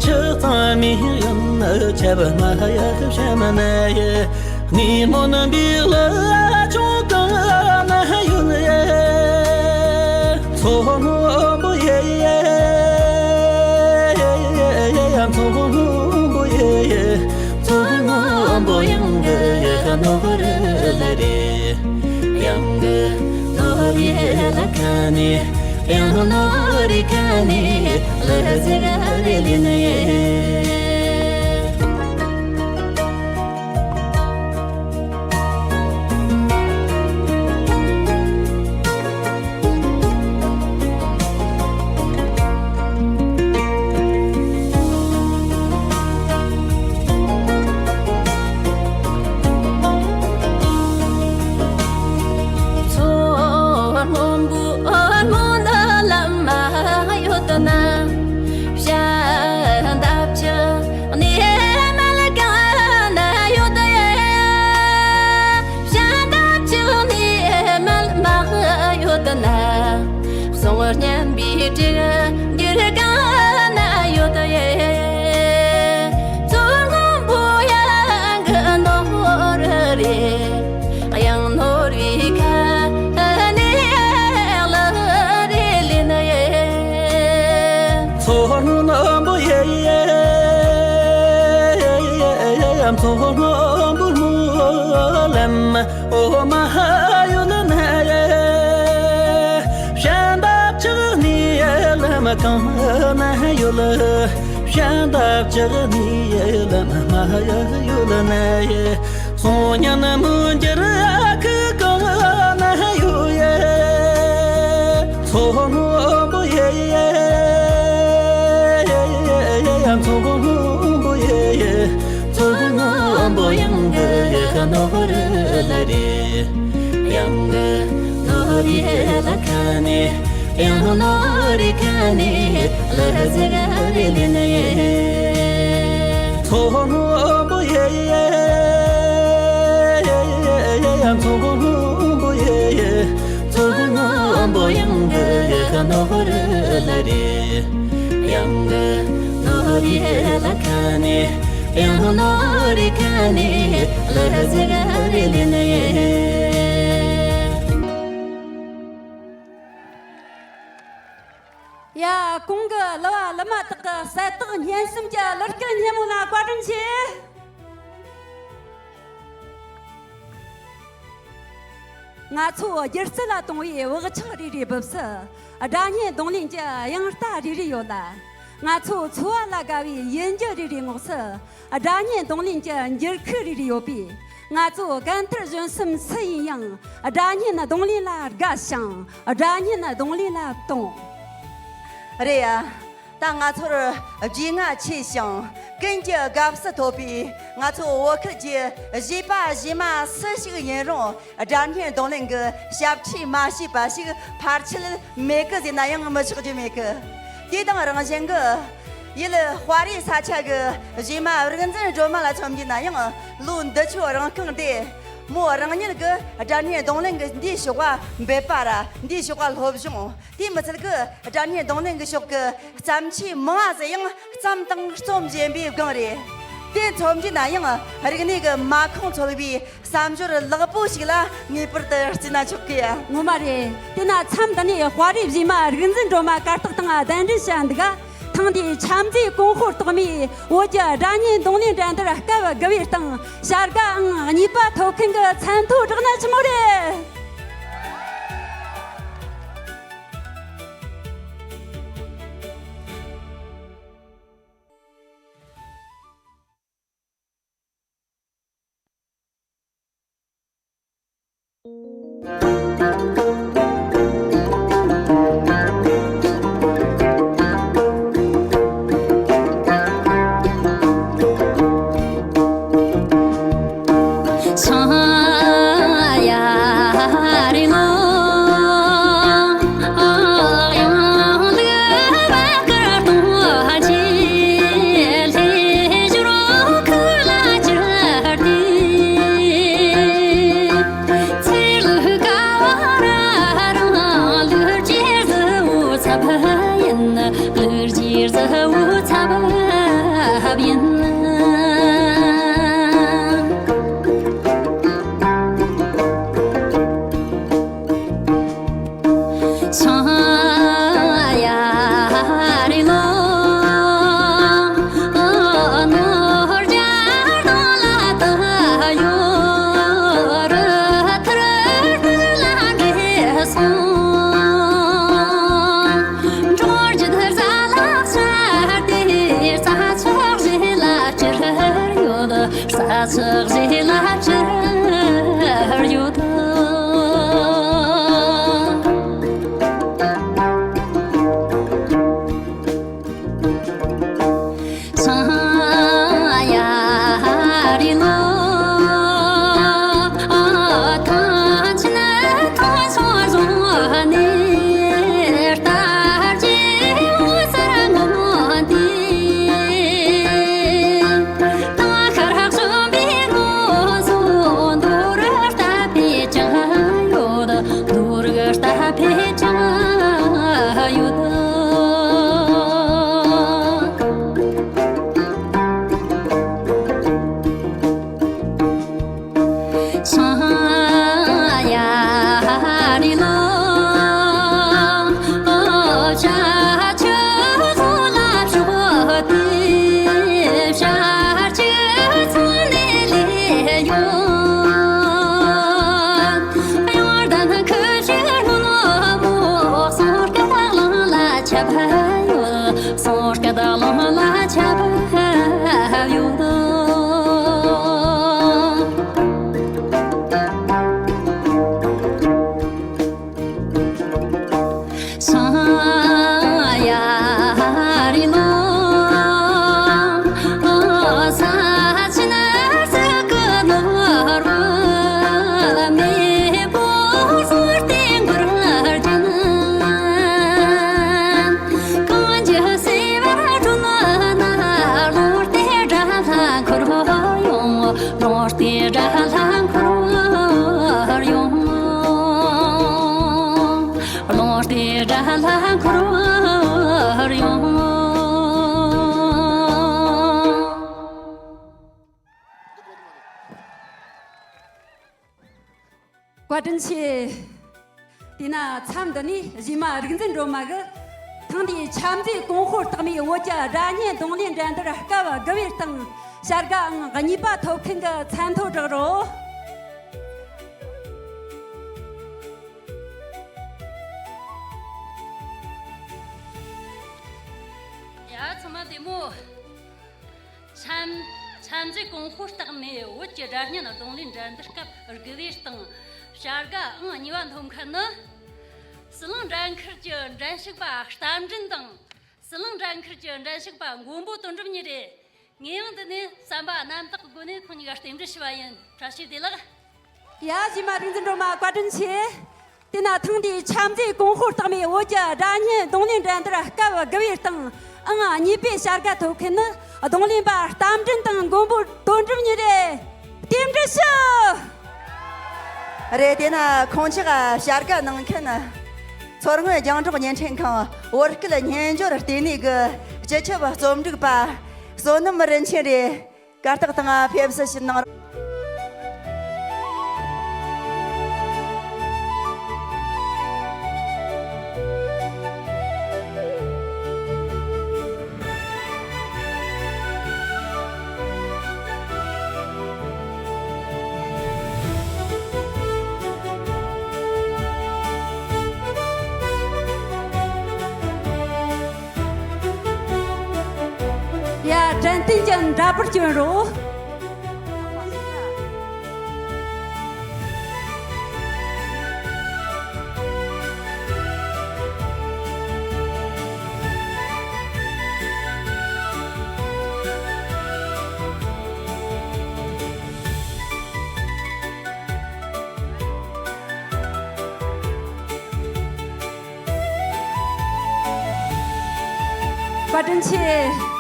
ཆུ་གཙང་མའི་ཡོད་ན་ཆབ་མ་ཡག་བཤམས་ན་ཡེ། ངའི་མོན་པའི་ལ་ཆུང་གང་ན་ཡོད་ཡེ། མཚོ་སྔོན་པོ་ཡེ་ཡེ། མཚོ་སྔོན་པོ་ཡེ་ཡེ། མཚོ་སྔོན་པོ་གཡང་གི་ནོར་ལ་རེད། གཡང་གི་ནོར་ཡེ་ལ་ཁ་ནས། གཡང་ནོར་ཁ་ནས་ལ་ཟེར་རེ་ལིན་ཡེ། མཚོ་སྔོན་པོ་སྔོན་ལམ་མ་ཡོད་ན། བྱ་འདབ་ཆགས་ནི་མལ་གང་ན་ཡོད་ཡེ། བྱ་འདབ་ཆགས་ནི་མལ་མ་ཡོད་ན། གསུང་སྙན་པའི་སྒྲ་འགྱུར་གང་ན་ཡོད་ཡེ། མཚོ་སྔོན་པོ་ཡང་གི་ནོར་རེད། གཡང་ནོར་བུའི་ཁ་ནས་ལ་རེ་ལིན་ཡེ། མཚོ་སྔོན་པོ་ཡེ་ཡེ། མཚོ་སྔོན་པོ་སྨོན་ལམ་འོ་མ་ཡོད་ན་ཡེ། བྱ་འདབ་ཆགས་ནི་ལམ་གང་ན་ཡོད། བྱ་འདབ་ཆགས་ནི་ལམ་མ་ཡོད་ན་ཡེ། གསུང་སྙན་མི་འགྱུར་ཁུག་གང་ན་ཡོད་ཡེ། མཚོ་སྔོན་པོ་ཡེ་ཡེ། མཚོ་སྔོན་པོ་ཡེ་ཡེ། མཚོ་སྔོན་པོ་གཡང་གི་ནོར་ལ་རེད། གཡང་གི་ནོར་ཡེ་ལ་ཁ་ནས། གཡང་ནོར་ཁ་ནས་ལ་ཟེར་རེ་ལིན་ཡེ། མཚོ་སྔོན་པོ་ཡེ་ཡེ། མཚོ་སྔོན་པོ་ཡེ་ཡེ། མཚོ་སྔོན་པོ་གཡང་གི་ནོར་ལ་རེད། གཡང་ ཡ། གོང་གི་གླུ་བ་གླུ་མ་དག་གི་གསལ་བཏགས་སྙན་གསུམ་གྱི་གླུ་སྐད་སྙན་མོ་ལ་བཀའ་དྲིན་ཆེ། ང་ཚོ་སྒྱུ་རྩལ་ལ་གཏོང་བའི་བག་ཆགས་རེ་རེའི་སྦུབས་སུ། སྒྲ་སྙན་རྡུང་ལེན་གྱི་དབྱངས་རྟ་རེ་རེ་ཡོད་ལ། ང་ཚོ་འཚོ་བ་ལ་དགའ་བའི་ཡིད་འགྱུར་རེ་རེའི་ངོགས་སུ། སྒྲ་སྙན་རྡུང་ལེན་གྱི་འགྱུར་ཁུག་རེ་རེ་ཡོད་པས། ང་ཚོ་གན་དྷར་གཞོན་གསུམ་སུ་ཡིན་ཡང་། སྒྲ་སྙན་རྡུང་ལེན་ལ་དགའ་ཞིང་། སྒྲ་སྙན་རྡུང་ལེན་ལ་གཏོང་། རེད་ཡ། ད་ང་ཚོར་རྒྱུས་མངའ་ཆེ་ཞིང་ཀུན་གྱི་དགའ་བསུ་ཐོབ་པའི། ང་ཚོ་བོད་ཁུལ་གྱི་གཞས་པ་གཞས་མ་སུ་ཞིག་ཡིན་རུང་། སྒྲ་སྙན་རྡུང་ལེན་གྱི་ཞབས་ཁྲིད་མ་བྱས་པ་ཞིག་ཕལ་ཆེར་མེད་གི་ཟེར་ན་ཡང་མི་ཆོག་རྒྱུ་མེད་གི། དེ་དང་རང་བཞིན་གྱི། ཡུལ་དཔའ་རིས་ས་ཆ་གི་གཞས་མ་རིག་འཛིན་སྒྲོལ་མ་ལ་མཚོན་རྒྱུ་ན་ཡང་། ལོ་འདི་ཆོའི་རིང་རྐང་དེ། མོ་རང་ཉིད་ཀྱི་སྒྲ་སྙན་རྡུང་ལེན་གྱི་འདིའི་ཕྱོགས་པ་འབད་པ་ར། འདིའི་ཕྱོགས་པ་སློབ་སྦྱོང་། དེ་མི་ཚད་ཀྱི་སྒྲ་སྙན་རྡུང་ལེན་གྱི་ཕྱོགས་ཀྱི་བརྩམས་ཆོས་མང་ང་ཟིག་ཡང་བརྩམས་དང་རྩོམ་བཞིན་པའི་སྒང་རེད། དེ་མཚོན་རྒྱུ་ན་ཡང་རིག་གནས་ཀྱི་མ་ཁོང་འཚོལ་བའི་བསམ་སྦྱོར་ལེགས་པོ་ཞིག་ལ་ངེས་པར་དུ་བརྩིས་ན་ཆོག་གི། ངོ་མ་རེད། དེ་ན་མཚམས་འདི་ནས་དཔའ་རིས་གཞས་མ་རིག་འཛིན་སྒྲོལ་མ་གར་སྟེགས་སྟེང་གདན་འདྲེན་བྱ་འདུག་ག། ཐེངས་འདིའི་འཆམ་མཛད་གོང་འཁོད་རྟགས་མའི་བོད་ཀྱི་སྒྲ་སྙན་རྡུང་ལེན་འགྲན་བསྡུར་སྐབས་དགུ་པའི་སྟེང་བྱ་དགའ་ཨང་གཉིས་པ་ཐོབ་མཁན་གྱི་མཚན་ཐོ་བསྒྲགས་ན་ཆི་མོ་རེད། བཀའ་དྲིན་ཆེ། དེས་ན་མཚམས་འདི་ནས་གཞས་མ་རིག་འཛིན་སྒྲོལ་མ་གིས་ཐེངས་འདིའི་འཆམ་མཛད་གོང་ཤོར་རྟགས་མའི་བོད་ཀྱི་སྒྲ་སྙན་རྡུང་ལེན་འགྲན་བསྡུར་སྐབས་དགུ་པའི་སྟེང་བྱ་དགའ་ཨང་གཉིས་པ་ཐོབ་མཁན་གྱི་མཚན་ཐོ་བསྒྲགས་རོགས། ཡ། ཚང་མ་བདེ་མོ། འཆམ། འཆམ་མཛད་གོང་ཤོར་རྟགས་མའི་བོད་ཀྱི་སྒྲ་སྙན་རྡུང་ལེན་འགྲན་བསྡུར་སྐབས་དགུ་པའི་སྟེང་བྱ་དགའ་ཨང་གཉིས་པ་ཐོབ་མཁན་ནི། ཟི་ལིང་འགྲན་ཁུལ་གྱི་འགྲན་ཞུགས་པ་རྟ་མགྲིན་དང་། ཟི་ལིང་འགྲན་ཁུལ་གྱི་འགྲན་ཞུགས་པ་མགོན་པོ་དོན་གྲུབ་གཉིས་རེད། ངས་ཡང་འདི་ནས་བསམ་པ་རྣམ་དག་གི་སྒོ་ནས་ཁོང་གཉིས་ཀ་རྟེན་འབྲེལ་ཞུ་བ་ཡིན། བཀྲ་ཤིས་བདེ་ལེགས། ཡ། གཞས་མ་རིག་འཛིན་སྒྲོལ་མ་བཀའ་དྲིན་ཆེ། དེས་ན་ཐེངས་འདིའི་འཆམ་མཛད་གོང་ཤོར་རྟགས་མའི་བོད་ཀྱི་སྒྲ་སྙན་རྡུང་ལེན་འགྲན་བསྡུར་སྐབས་དགུ་པའི་སྟེང་ཨང་གཉིས་པའི་བྱ་དགའ་ཐོབ་མཁན་ནི་རྡུང་ལེན་པ་རྟ་མགྲིན་དང་མགོན་པོ་དོན་གྲུབ་གཉིས་རེད། རྟེན་འབྲེལ་ཞུ། རེད། དེས་ན་ཁོང་ཅག་བྱ་དགའ་གནང་མཁན་མཚོ་སྔོན་རྒྱང་སྒྲོག་བརྙན་འཕྲིན་ཁང་བོད་སྐད་སྙན་སྦྱོར་ལྟེ་གནས་ཀྱི་སྤྱི་ཁྱབ་རྩོམ་སྒྲིག་པ་བསོད་ནམས་རིན་ཆེན་རེད། གར་སྟེགས་སྟེང་ཕེབས་བསུ་ཞུ་གནང་། ཡ། དྲན་རྟེན་ཅན་འདྲ་པར་བསྐྱོན་རོགས། བཀའ་དྲིན་ཆེ།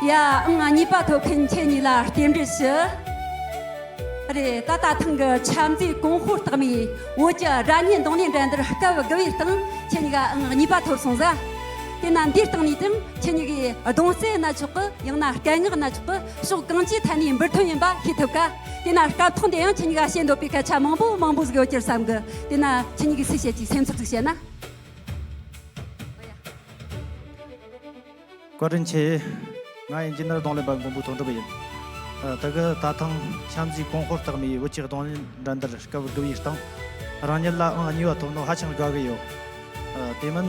ཡ། ཨང་གཉིས་པ་ཐོབ་མཁན་ཁྱེད་གཉིས་ལ་རྟེན་འབྲེལ་ཞུ། རེད། ད་ལྟ་ཐེངས་ཀྱི་འཆམ་མཛད་གོང་ཤོར་རྟགས་མའི་བོད་ཀྱི་སྒྲ་སྙན་རྡུང་ལེན་འགྲན་བསྡུར་སྐབས་དགུ་པའི་སྟེང་ཁྱེད་གཉིས་ཀ་ཨང་གཉིས་པ་ཐོབ་སོང་ཟིག། དེས་ན་འདིའི་སྟེང་ནས་ཀྱང་ཁྱེད་གཉིས་ཀྱིས་རྡུང་རྩལ་ན་ཆོག་གི། ཡང་ན་སྐད་ངག་ན་ཆོག་གི། ཕྱོགས་གང་ཅིའི་ཐད་ནས་འབུར་ཐོན་ཡིན་པ་ཤེས་ཐུབ་ཀ། དེས་ན་སྐབས་ཐོག་འདི་ཡང་ཁྱེད་གཉིས་ཀ་བཤད་འདོད་པའི་སྐད་ཆ་མང་པོ་མང་པོ་ཟིག་ཡོད་རྒྱུར་བསམ་གི། དེས་ན་ཁྱེད་གཉིས་ཀྱིས་སུས་བཤད་ཀྱི། སེམས་ཚོར་ཟིག་བཤད་ན། བཀའ་དྲིན་ཆེ། ང་ཡིན་རྒྱུ་ནི་རྡུང་ལེན་པ་མགོན་པོ་དོན་གྲུབ་ཡིན། ཨ། དེ་གི་ད་ཐེངས་འཆམ་མཛད་གོང་ཤོར་རྟགས་མའི་བོད་ཀྱི་རྡུང་ལེན་འགྲན་བསྡུར་སྐབས་དགུ་པའི་སྟེང་རང་ཉིད་ལ་ཨང་གཉིས་པ་ཐོབ་ནོ་ཧ་ཅང་དགའ་གི་ཡོད། ཨ། དེ་མིན་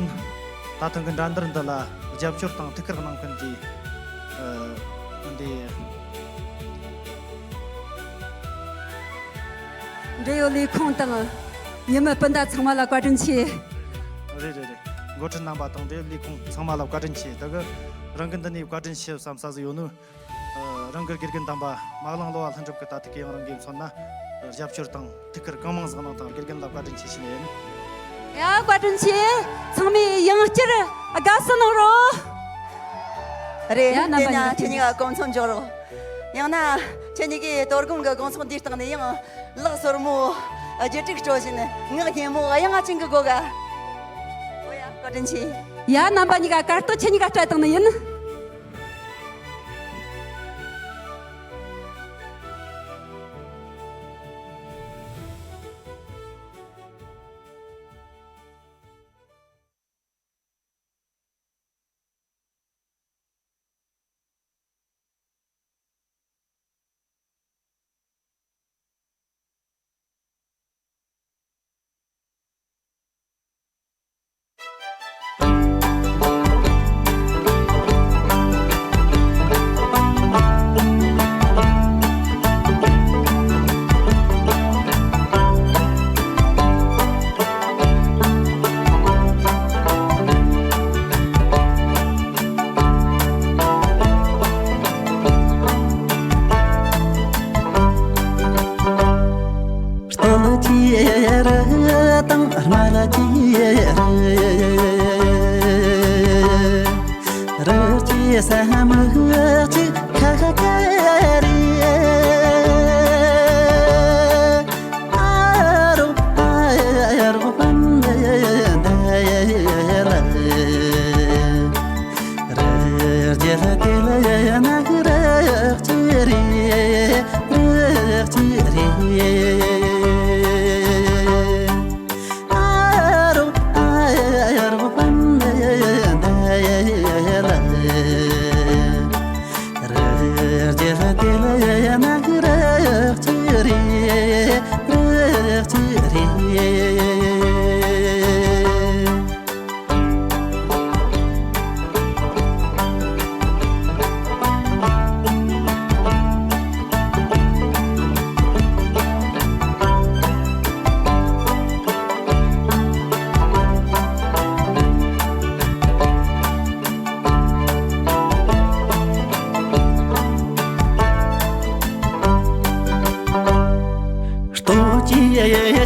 ད་ཐེངས་ཀྱི་འགྲན་བསྡུར་འདི་ལ་རྒྱབ་སྐྱོར་དང་ཐུགས་ཁུར་གནང་མཁན་གྱི། ཨ། འདི། འབྲེལ་ཡོད་ལས་ཁུངས་དང་ཉི་མ་སྤུན་ཟླ་ཚང་མ་ལ་བཀའ་དྲིན་ཆེ། རེད་རེད་རེད། འགོ་ཁྲིད་རྣམ་པ་དང་འབྲེལ་ཡོད་ལས་ཁུངས་ཚང་མ་ལ་བཀའ་དྲིན་ཆེ། ད་གི་རང་གི་འདི་ནས་བཀའ་དྲིན་ཆེ་བསམ་ས་ཟིག་ཡོད་ནོ། ཨ། རང་གི་དགེ་རྒན་དམ་པ་མ་གླང་གློ་བ་ལྷུན་གྲུབ་ཀྱིས་ད་ཐེངས་ཀྱི་ཡང་རང་གིས་མཚོན་ན་རྒྱབ་སྐྱོར་དང་ཐུགས་ཁུར་གང་མང་ཟིག་གནང་དང་། དགེ་རྒན་ལ་བཀའ་དྲིན་ཆེ་ཞུ་ནི་ཡིན། ཡ། བཀའ་དྲིན་ཆེ། ཚང་མས་ཡང་བསྐྱར་དགའ་བསུ་གནང་རོགས། རེད། ཡ། རྣམ་པ་དེ་ན་གཉིས་ཀ་ཁྱེད་གཉིས་ཀ་གོ་མཚོན་འཇོག་རོགས། ཡང་ན་ཁྱེད་གཉིས་ཀྱིས་དོ་དགོང་གི་དགོང་ཚོགས་འདིའི་སྟེང་ནས་ཡང་ལག་སོར་མོ་བརྒྱད་ཁྲི་སྤྲོད་བཞིན་ངག་སྙན་མོ་དབྱངས་ཅན་གྱི་སྒོ་ག། ཨོ་ཡ། བཀའ་དྲིན་ཆེ། ཡ། རྣམ་པ་གཉིས་ཀ་གར་སྟེགས་ཁྱེད་གཉིས་ཀ་སྤྲད་བཏང་ནི་ཡིན།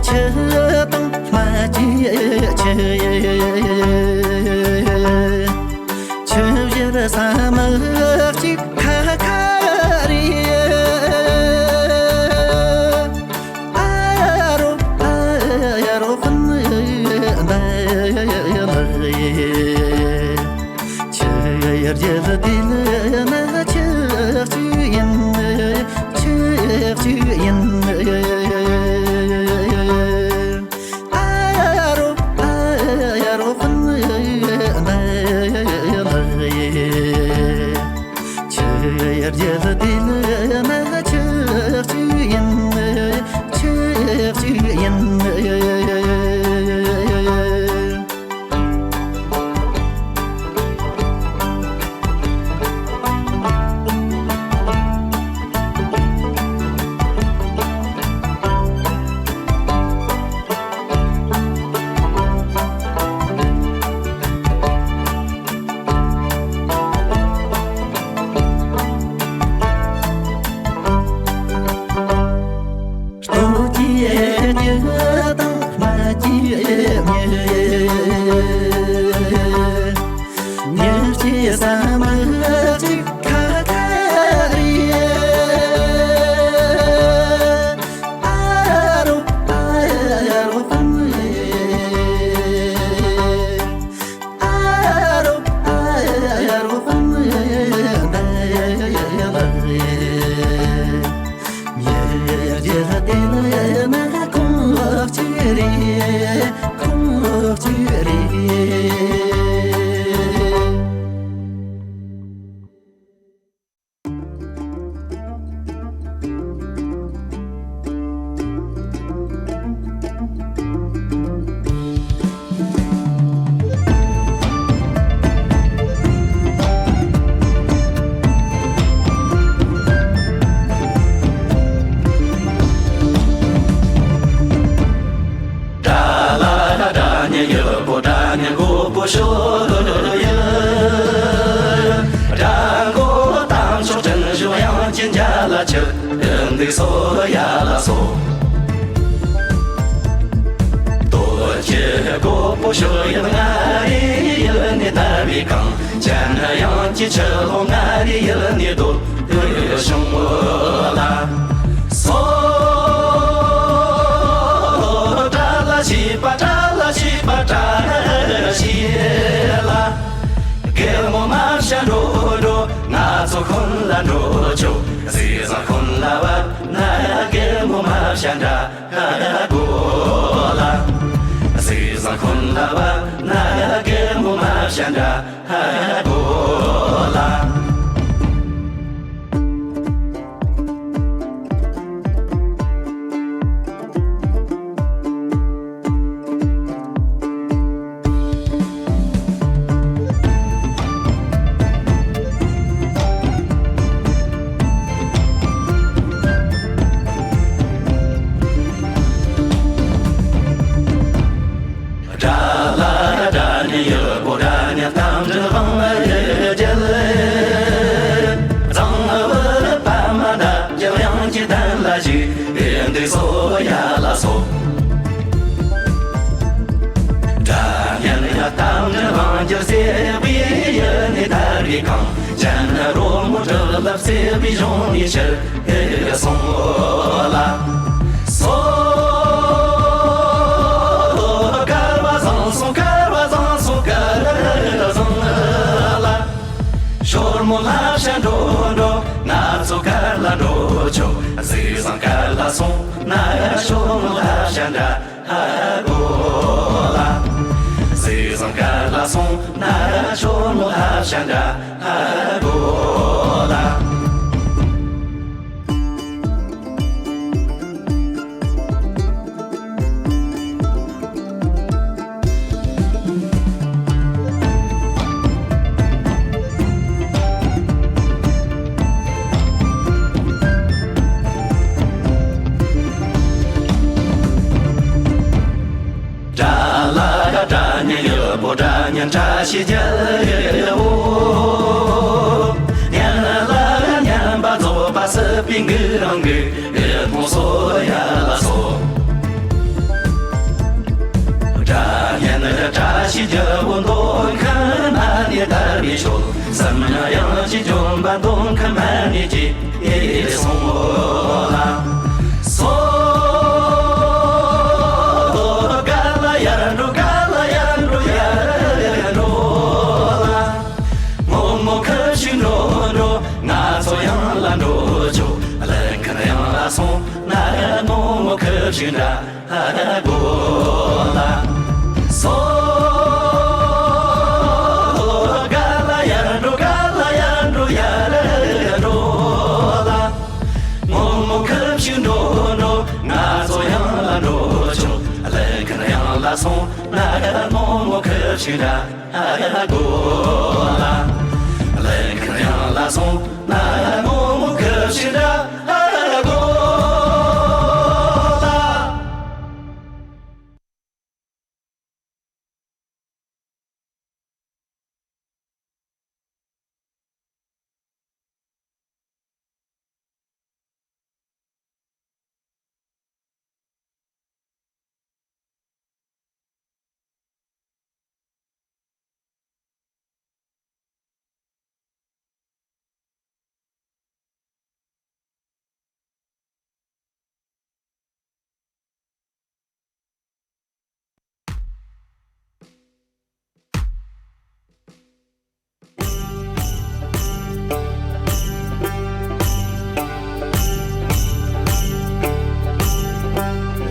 ཆུ་དང་སྨན་གྱི་ཆུ། ཆུ་བཞུར་ས་མི་གཅིག་ཁ་ཁ་རེད། ཨ་རོ་ཨ་རོ་ཧུན་འདི་ལགས། ཆུ་རྒྱལ་དེ་ལ་ན་ཆུ་གཅིག་ཡིན། ཆུ་གཅིག་ཡིན། ཨ་རོ་ཨ་རོ་ཧུན་འདི་ལགས། ཆུ་རྒྱལ་དེ་ལ་ན་ཆུ་གཅིག་ཡིན། ཆུ་གཅིག་ཡིན། སྟོད་ཀྱི་མྱི་དང་སྨད་ཀྱི་མྱི། མྱི་སྐྱེས་ས་མི་གཅིག་ཁ་ཁ་རེད། ཨ་རོ་ཨ་རོ་ཨ་རོ། ཨ་རོ་ཨ་རོ་ཧུན་འདི་ལགས། ཉེ་རྒྱལ་དེ་ནི་ན་ཁོང་གཅིག་རེད། ཁོང་གཅིག་རེད། དགྲ་ལ་དགྲ་ཉེ་ཡོད་པོ། དགྲ་ཉེ་མགོ་པོ་ཤོར་ཡོད། དགྲ་མགོ་དམ་ཕྱོགས་སྤྲིན་བཞུ་དབྱངས་ཀྱི་འཇའ་ལ་ཆིབས། འདུག་སོ་ཡ་ལ་སོ། རྡོ་རྗེ་མགོ་པོ་ཤོར་ཡོད། མངའ་རིས་ཡུལ་ནས་དར་བའི་གངས། འཇམ་དབྱངས་ཀྱི་ཆུ་ཀླུང་མངའ་རིས་ཡུལ་ནས་རྡོ་བཞུང་ལ་སོ། དགྲ་ལ་བྱིས་པ། དགྲ་ལ་བྱིས་པ། དགྲ་ལ་བྱིས་ལ། རྒན་མོ་མ་བྱ་འགྲོ་འགྲོ། ང་ཚོ་ཁོན་ལ་འགྲོ་ཆོག་ཟས་བཟང་ཁོན་ལ་བབས་ན། རྒན་མོ་མ་བྱ་འདྲ་གོ་ལ། ཟས་བཟང་ཁོན་ལ་བབས་ན། རྒན་མོ་མ་བྱ་འདྲ་གོ་ལ། དགྲ་ལ་དགྲ་ཉེ་ཡོད་པོ། དགྲ་ཉེ་གཏམ་འདྲི་དབང་རྒྱལ། གཙང་བུ་པདྨ་འདབ་བརྒྱད། དབྱངས་ཀྱི་གདན་ལ་བཞུགས། འདུག་སོ་ཡ་ལ་སོ། སྒྲ་སྙན་ཡང་གཏམ་འདྲི་དབང་རྒྱལ། བསྲེགས་པའི་ཡུལ་ནས་དར་བའི་གངས། ཅན་རོལ་མོ་སྒྲུབ་ལ་བསྲེགས་པའི་གཞུང་ནས་ཕྱིར་སོང་ལ་སོ། སྐལ་བ་བཟང་སོང་། སྐལ་བ་བཟང་སོང་། སྐལ་བ་བཟང་ལ། ཞོར་མོ་ལྷ་བྱ་འགྲོ་འགྲོ། ང་ཚོ་གར་ལ་འགྲོ་ཆོག་ཟས་བཟང་གར་ལ་སོང་ན། ཞོར་མོ་ལྷ་བྱ་འདྲ་གོ་ལ། ཟས་བཟང་གར་ལ་སོང་ན། ཞོར་མོ་ལྷ་བྱ་འདྲ་གོ་ལ། དགྲ་ལ་དགྲ་ཉེ་ཡོད་པོ། དགྲ་ཉེ་དགྲ་ཞིག་རྒྱལ་བོ། ཉན་ལ་ཉན་པ་རྫོགས་པ་སྲིད་པའི་འགུག་རང་གི་ཡིད་མཐོང་སོ་ཡ་ལ་སོ། མདོ་ཁམས་མ་ཎི་དར་བའི་ཕྱོགས། བསམ་ཡས་ཀྱི་ལྗོན་པ་མདོ་ཁམས་མ་ཎི་རྒྱས་སོང་ལ། སོ། ག་ལ་ཡར་འགྲོ་ག་ལ་ཡར་འགྲོ་ཡར་འགྲོ་ལ། སྔོན་མོ་ཁ་ཕྱིར་འགྲོ་འགྲོ། ང་ཚོ་ཡང་ལ་འགྲོ་ཆོག་ཀླུ་མཁར་ཡང་ལ་སོང་ན། སྔོན་མོ་ཁ་ཕྱིར་འགྲོ། ཧ་གོ་ལ། སོ། ག་ལ་ཡར་འགྲོ་ག་ལ་ཡར་འགྲོ་ཡར་འགྲོ་ལ། སྔོན་མོ་ཁ་ཕྱིར་འགྲོ་འགྲོ། ང་ཚོ་ཡང་ལ་འགྲོ་ཆོག་ཀླུ་མཁར་ཡང་ལ་སོང་ན། སྔོན་མོ་ཁ་ཕྱིར་འགྲོ། ཧ་གོ་ལ། ཀླུ་མཁར་ཡང་ལ་སོང་ན། སྔོན་མོ་ཁ་ཕྱིར་འགྲོ། ཧ་གོ་ལ།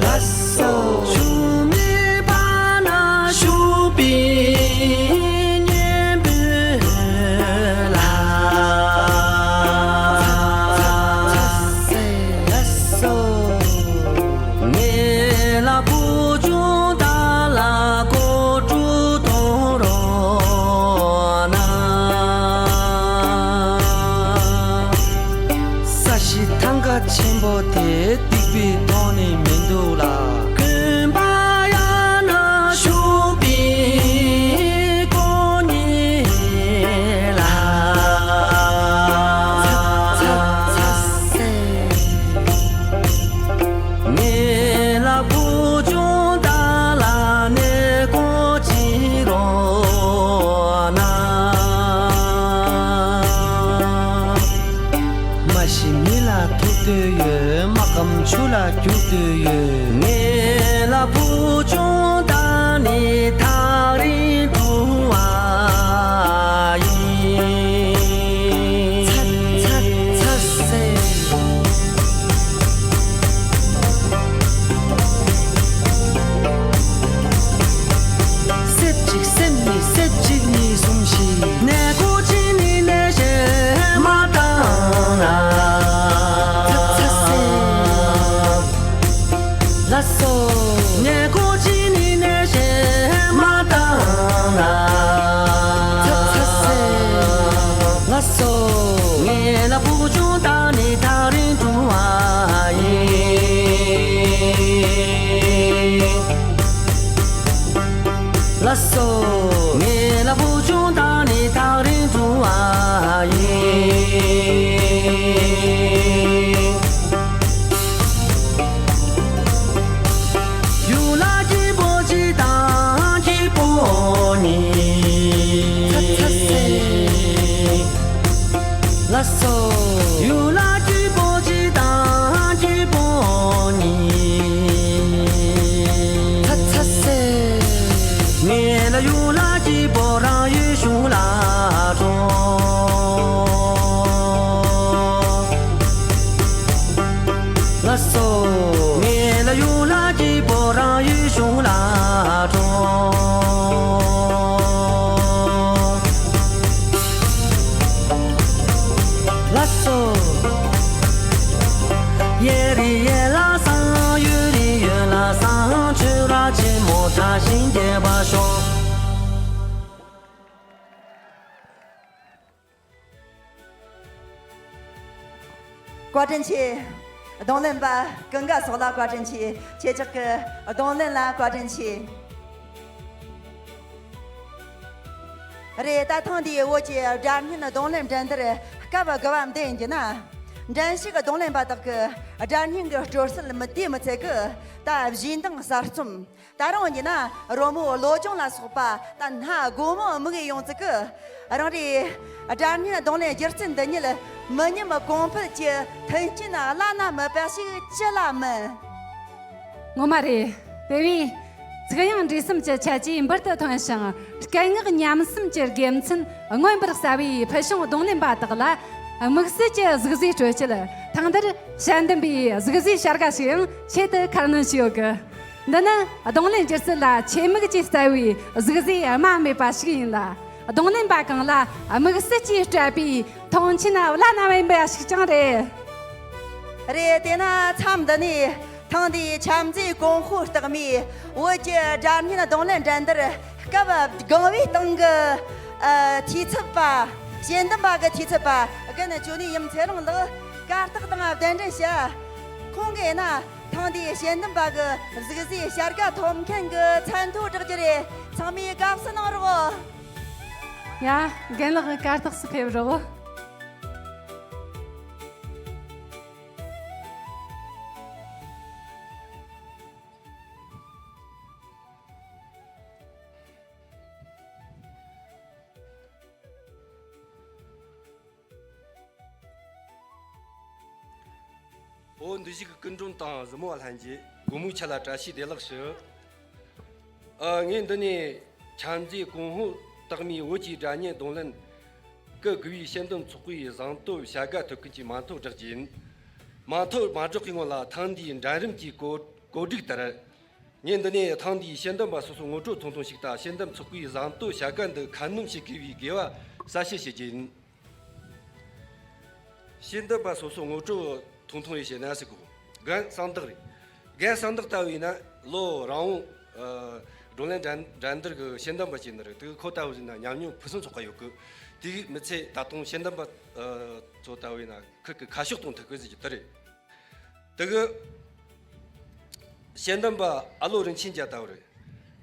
ལགས་སོ། ཆུ་མིག་བར་ན་བཞུགས་པའི་གཉན་པོའི་ལྷ། ལགས་སོ། ངེད་ལ་བུ་ཆུང་དག་ལ་གོ་སྒྲུབ་གཏོང་རོགས་གནང་། ས་གཞི་ཐང་ག་ཆེན་པོ་དེ་སྡིག་པའི་ཐོག་ནས་མི་འདུག་ལ། དགོན་པ་ཡང་ན་བཞུགས་པའི་དཀོན་གཉེར་ལ། ཚ་ཚ་ཚ་ཚ། ངེད་ལ་བུ་ཆུང་དག་ལ་གནས་སྐོར་བྱེད་རོགས་གནང་། མ་ཤི་མི་ལ་ཐུག་འདོད་ཡོད། མ་སྐམ་ཆུ་ལ་རྒྱུག་འདོད་ཡོད། ངེད་ལ་བུ་ཆུང་དག་ནི་ཐག་རིང་འགྲོ་བ་ཡིན། ཚ་ཚ་ཚ་ཟེར། སེམས་གཅིག་སེམས་གཉིས། སེམས་གཅིག་གཉིས་གསུམ་བཞི། གནས་སྐོར་གཅིག་ནི་གནས་གཞན་མ་བཏང་ན། ཚ་ཚ་ཟེར། ལགས་སོ། གནས་སྐོར་གཅིག་ནི་གནས་གཞན་མ་བཏང་ན། ཚ་ཚ་ཟེར། ལགས་སོ། ངེད་ལ་བུ་ཆུང་དག་ནི་ཐག་རིང་འགྲོ་བ་ཡིན། ལགས་སོ། ངེད་ལ་བུ་ཆུང་དག་ནི་ཐག་རིང་འགྲོ་བ་ཡིན། གཡུ་ལ་སྐྱིད་པོ་གཅིག་དང་སྐྱིད་པོ་གཉིས། ཚ་ཚ་ཟེར། ལགས་སོ། གཡུ་ལ་སྐྱིད་པོ་གཅིག་དང་སྐྱིད་པོ་གཉིས། ཚ་ཚ་ཟེར། ངེད་ལ་གཡུ་ལ་སྐྱིད་པོ་རང་ཡུལ་གཞུང་ལ་འགྲོ། ལགས་སོ། ངེད་ལ་གཡུ་ལ་སྐྱིད་པོ་རང་ཡུལ་གཞུང་ལ་འགྲོ། ལགས་སོ། ཡེ་རི་ཡེ་ལ་སང་། ཡོད་རི་ཡོད་ལ་སང་། ཆོས་ར་ཆེན་མོ་དར་ཞིང་རྒྱས་པར་ཤོག། བཀའ་དྲིན་ཆེ། རྡུང་ལེན་པ་ཀུན་དགའ་སོགས་ལ་བཀའ་དྲིན་ཆེ། ཁྱེད་ཅག་གི་རྡུང་ལེན་ལ་བཀའ་དྲིན་ཆེ། རེད། ད་ཐེངས་འདིའི་བོད་ཀྱི་སྒྲ་སྙན་རྡུང་ལེན་འགྲན་བསྡུར་སྐབས་དགུ་པ་འདི་ཡིན་གྱི་ན། འགྲན་ཞུགས་རྡུང་ལེན་པ་དག་གི་སྒྲ་སྙན་གྱི་དཀྲོལ་སྲོལ་མི་དེ་མི་ཚད་གི་ད་གཞས་འདོན་གསར་རྩོམ། ད་རུང་ཡིན་ན་རོལ་མོ་བློ་སྦྱོང་ལ་སོགས་པ་ད་སྣ་སྒོ་མོ་དམིགས་ཡོང་ཙི་གི། རང་རེའི་སྒྲ་སྙན་རྡུང་ལེན་སྒྱུ་རྩལ་འདི་ཉིད་མི་ཉམས་གོང་འཕེལ་གྱི་མཐུན་རྐྱེན་བླ་ན་མེད་པ་ཞིག་ཅི་ལ་མིན། ངོ་མ་རེད། དེ་བས། ཚིག་དབྱངས་འབྲེལ་ཟམ་གྱི་ཁྱད་ཆོས་འབུར་དུ་ཐོན་ཞིང་སྐད་ངག་ཉམས་སུམ་གྱི་དགེ་མཚན་མངོན་པར་གསལ་བའི་ཕུལ་བྱུང་རྡུང་ལེན་པ་དག་ལ་དམིགས་བསལ་གྱི་གཟིགས་བཟོས་སྤྲོད་ཆེད་ཐེངས་འདིར་དཔྱད་འདེམས་པའི་གཟིགས་བཟོས་བྱ་དགའ་ཞིག་ཡང་ཆེད་དུ་ཁ་སྣོན་བྱས་ཡོད་གི། འདི་ནི་རྡུང་ལེན་སྒྱུ་རྩལ་ལ་ཆེད་དམིགས་ཀྱིས་བསྩལ་བའི་གཟིགས་བཟོས་རྨ་མེད་པ་ཞིག་ཡིན་ལ། རྡུང་ལེན་པ་གང་ལ་དམིགས་བསལ་གྱིས་སྤྲད་པའི་མཐོང་ཆེན་བླ་ན་མེད་པ་ཞིག་ཀྱང་རེད། རེད། དེས་ན་མཚམས་འདི་ནས་ཐེངས་འདིའི་འཆམ་མཛད་གོང་ཧུ་རྟགས་མའི་བོད་ཀྱི་སྒྲ་སྙན་རྡུང་ལེན་འགྲན་བསྡུར་སྐབས་དགུ་བའི་སྟེང་གི་ཨ་འཐུས་ཚབ་པ། དཔྱད་འདེམས་པ་གི་འཐུས་ཚབ་པ་རྒན་ཇོ་ནི་ཡུམ་ཚེ་རིང་ལགས་གར་སྟེགས་སྟེང་གདན་འདྲེན་ཞུ། ཁོང་གིས་ན་ཐེངས་འདིའི་དཔྱད་འདེམས་པ་གི་གཟིགས་བཟོས་བྱ་དགའ་ཐོབ་མཁན་གྱི་མཚན་ཐོ་བསྒྲགས་རྒྱུ་རེད། ཚང་མས་དགའ་བསུ་གནང་རོགས། ཡ། རྒན་ལགས་གར་སྟེགས་སུ་ཕེབས་རོགས། འོ། འདི་ཞིག་གི་སྐུ་མགྲོན་དང་གཟིགས་མོ་བ་ལྷན་རྒྱས། སྒོ་མོའི་ཆ་ལ་བཀྲ་ཤིས་བདེ་ལེགས་ཞུ། ཨ། ངས་འདི་ནས་འཆམ་མཛད་གོང་ཧུ་རྟགས་མའི་བོད་ཀྱི་སྒྲ་སྙན་རྡུང་ལེན་སྐབས་དགུ་བའི་དཔྱད་འདེམས་ཚོགས་པའི་གཟེངས་བསྟོད་བྱ་དགའ་ཐོབ་མཁན་གྱི་མིང་ཐོ་བསྒྲགས་རྒྱུ་ཡིན། མིང་ཐོ་མ་བསྒྲགས་པའི་སྔོན་ལ་ཐེངས་འདིའི་འགྲན་རིམ་གྱི་གོ་གོ་སྒྲིག་ལྟར། ངས་འདི་ནས་ཐེངས་འདིའི་དཔྱད་འདེམས་པ་སོ་སོའི་ངོ་སྤྲོད་ཐུང་ཐུང་ཞིག་དང་། དཔྱད་འདེམས་ཚོགས་པའི་གཟེངས་བསྟོད་བྱ་དགའ་འདི་ཁ་སྣོན་བྱེད་དགོས་པའི་དགོས་པ་གསལ་བཤད་བྱེད་རྒྱུ་ཡིན། དཔྱད་འདེམས་པ་སོ་སོའི་ངོ་སྤྲོད་ཐུང་ཐུང་རེ་བྱས་ན་ཟེར་གོ། རྒན་གསང་བདག་རེད། རྒན་གསང་བདག་ལྟ་བུ་ཡིན་ན་ལོ་རིང་བོ་ཨ་བགྲོ་གླེང་འགྲན་འགྲན་བསྡུར་གྱི་དཔྱད་འདེམས་པ་བྱས་ནི་རེད། དེ་ཁོ་ལྟ་བུ་ཡིན་ན་ཉམས་མྱོང་ཕུན་སུམ་ཚོགས་པ་ཡོད་གི། དེ་གི་མི་ཚད་ད་དུང་དཔྱད་འདེམས་པ་ཨ་ཚོ་ལྟ་བུ་ཡིན་ན་ཁུར་གི་ཁ་ཕྱོགས་གཏོང་ཐུབ་གི་ཟེར་རྒྱུ་དེ་རེད། དེ་གི་དཔྱད་འདེམས་པ་ཨ་ལོ་རིན་ཆེན་རྒྱལ་ལྟ་བུ་རེད།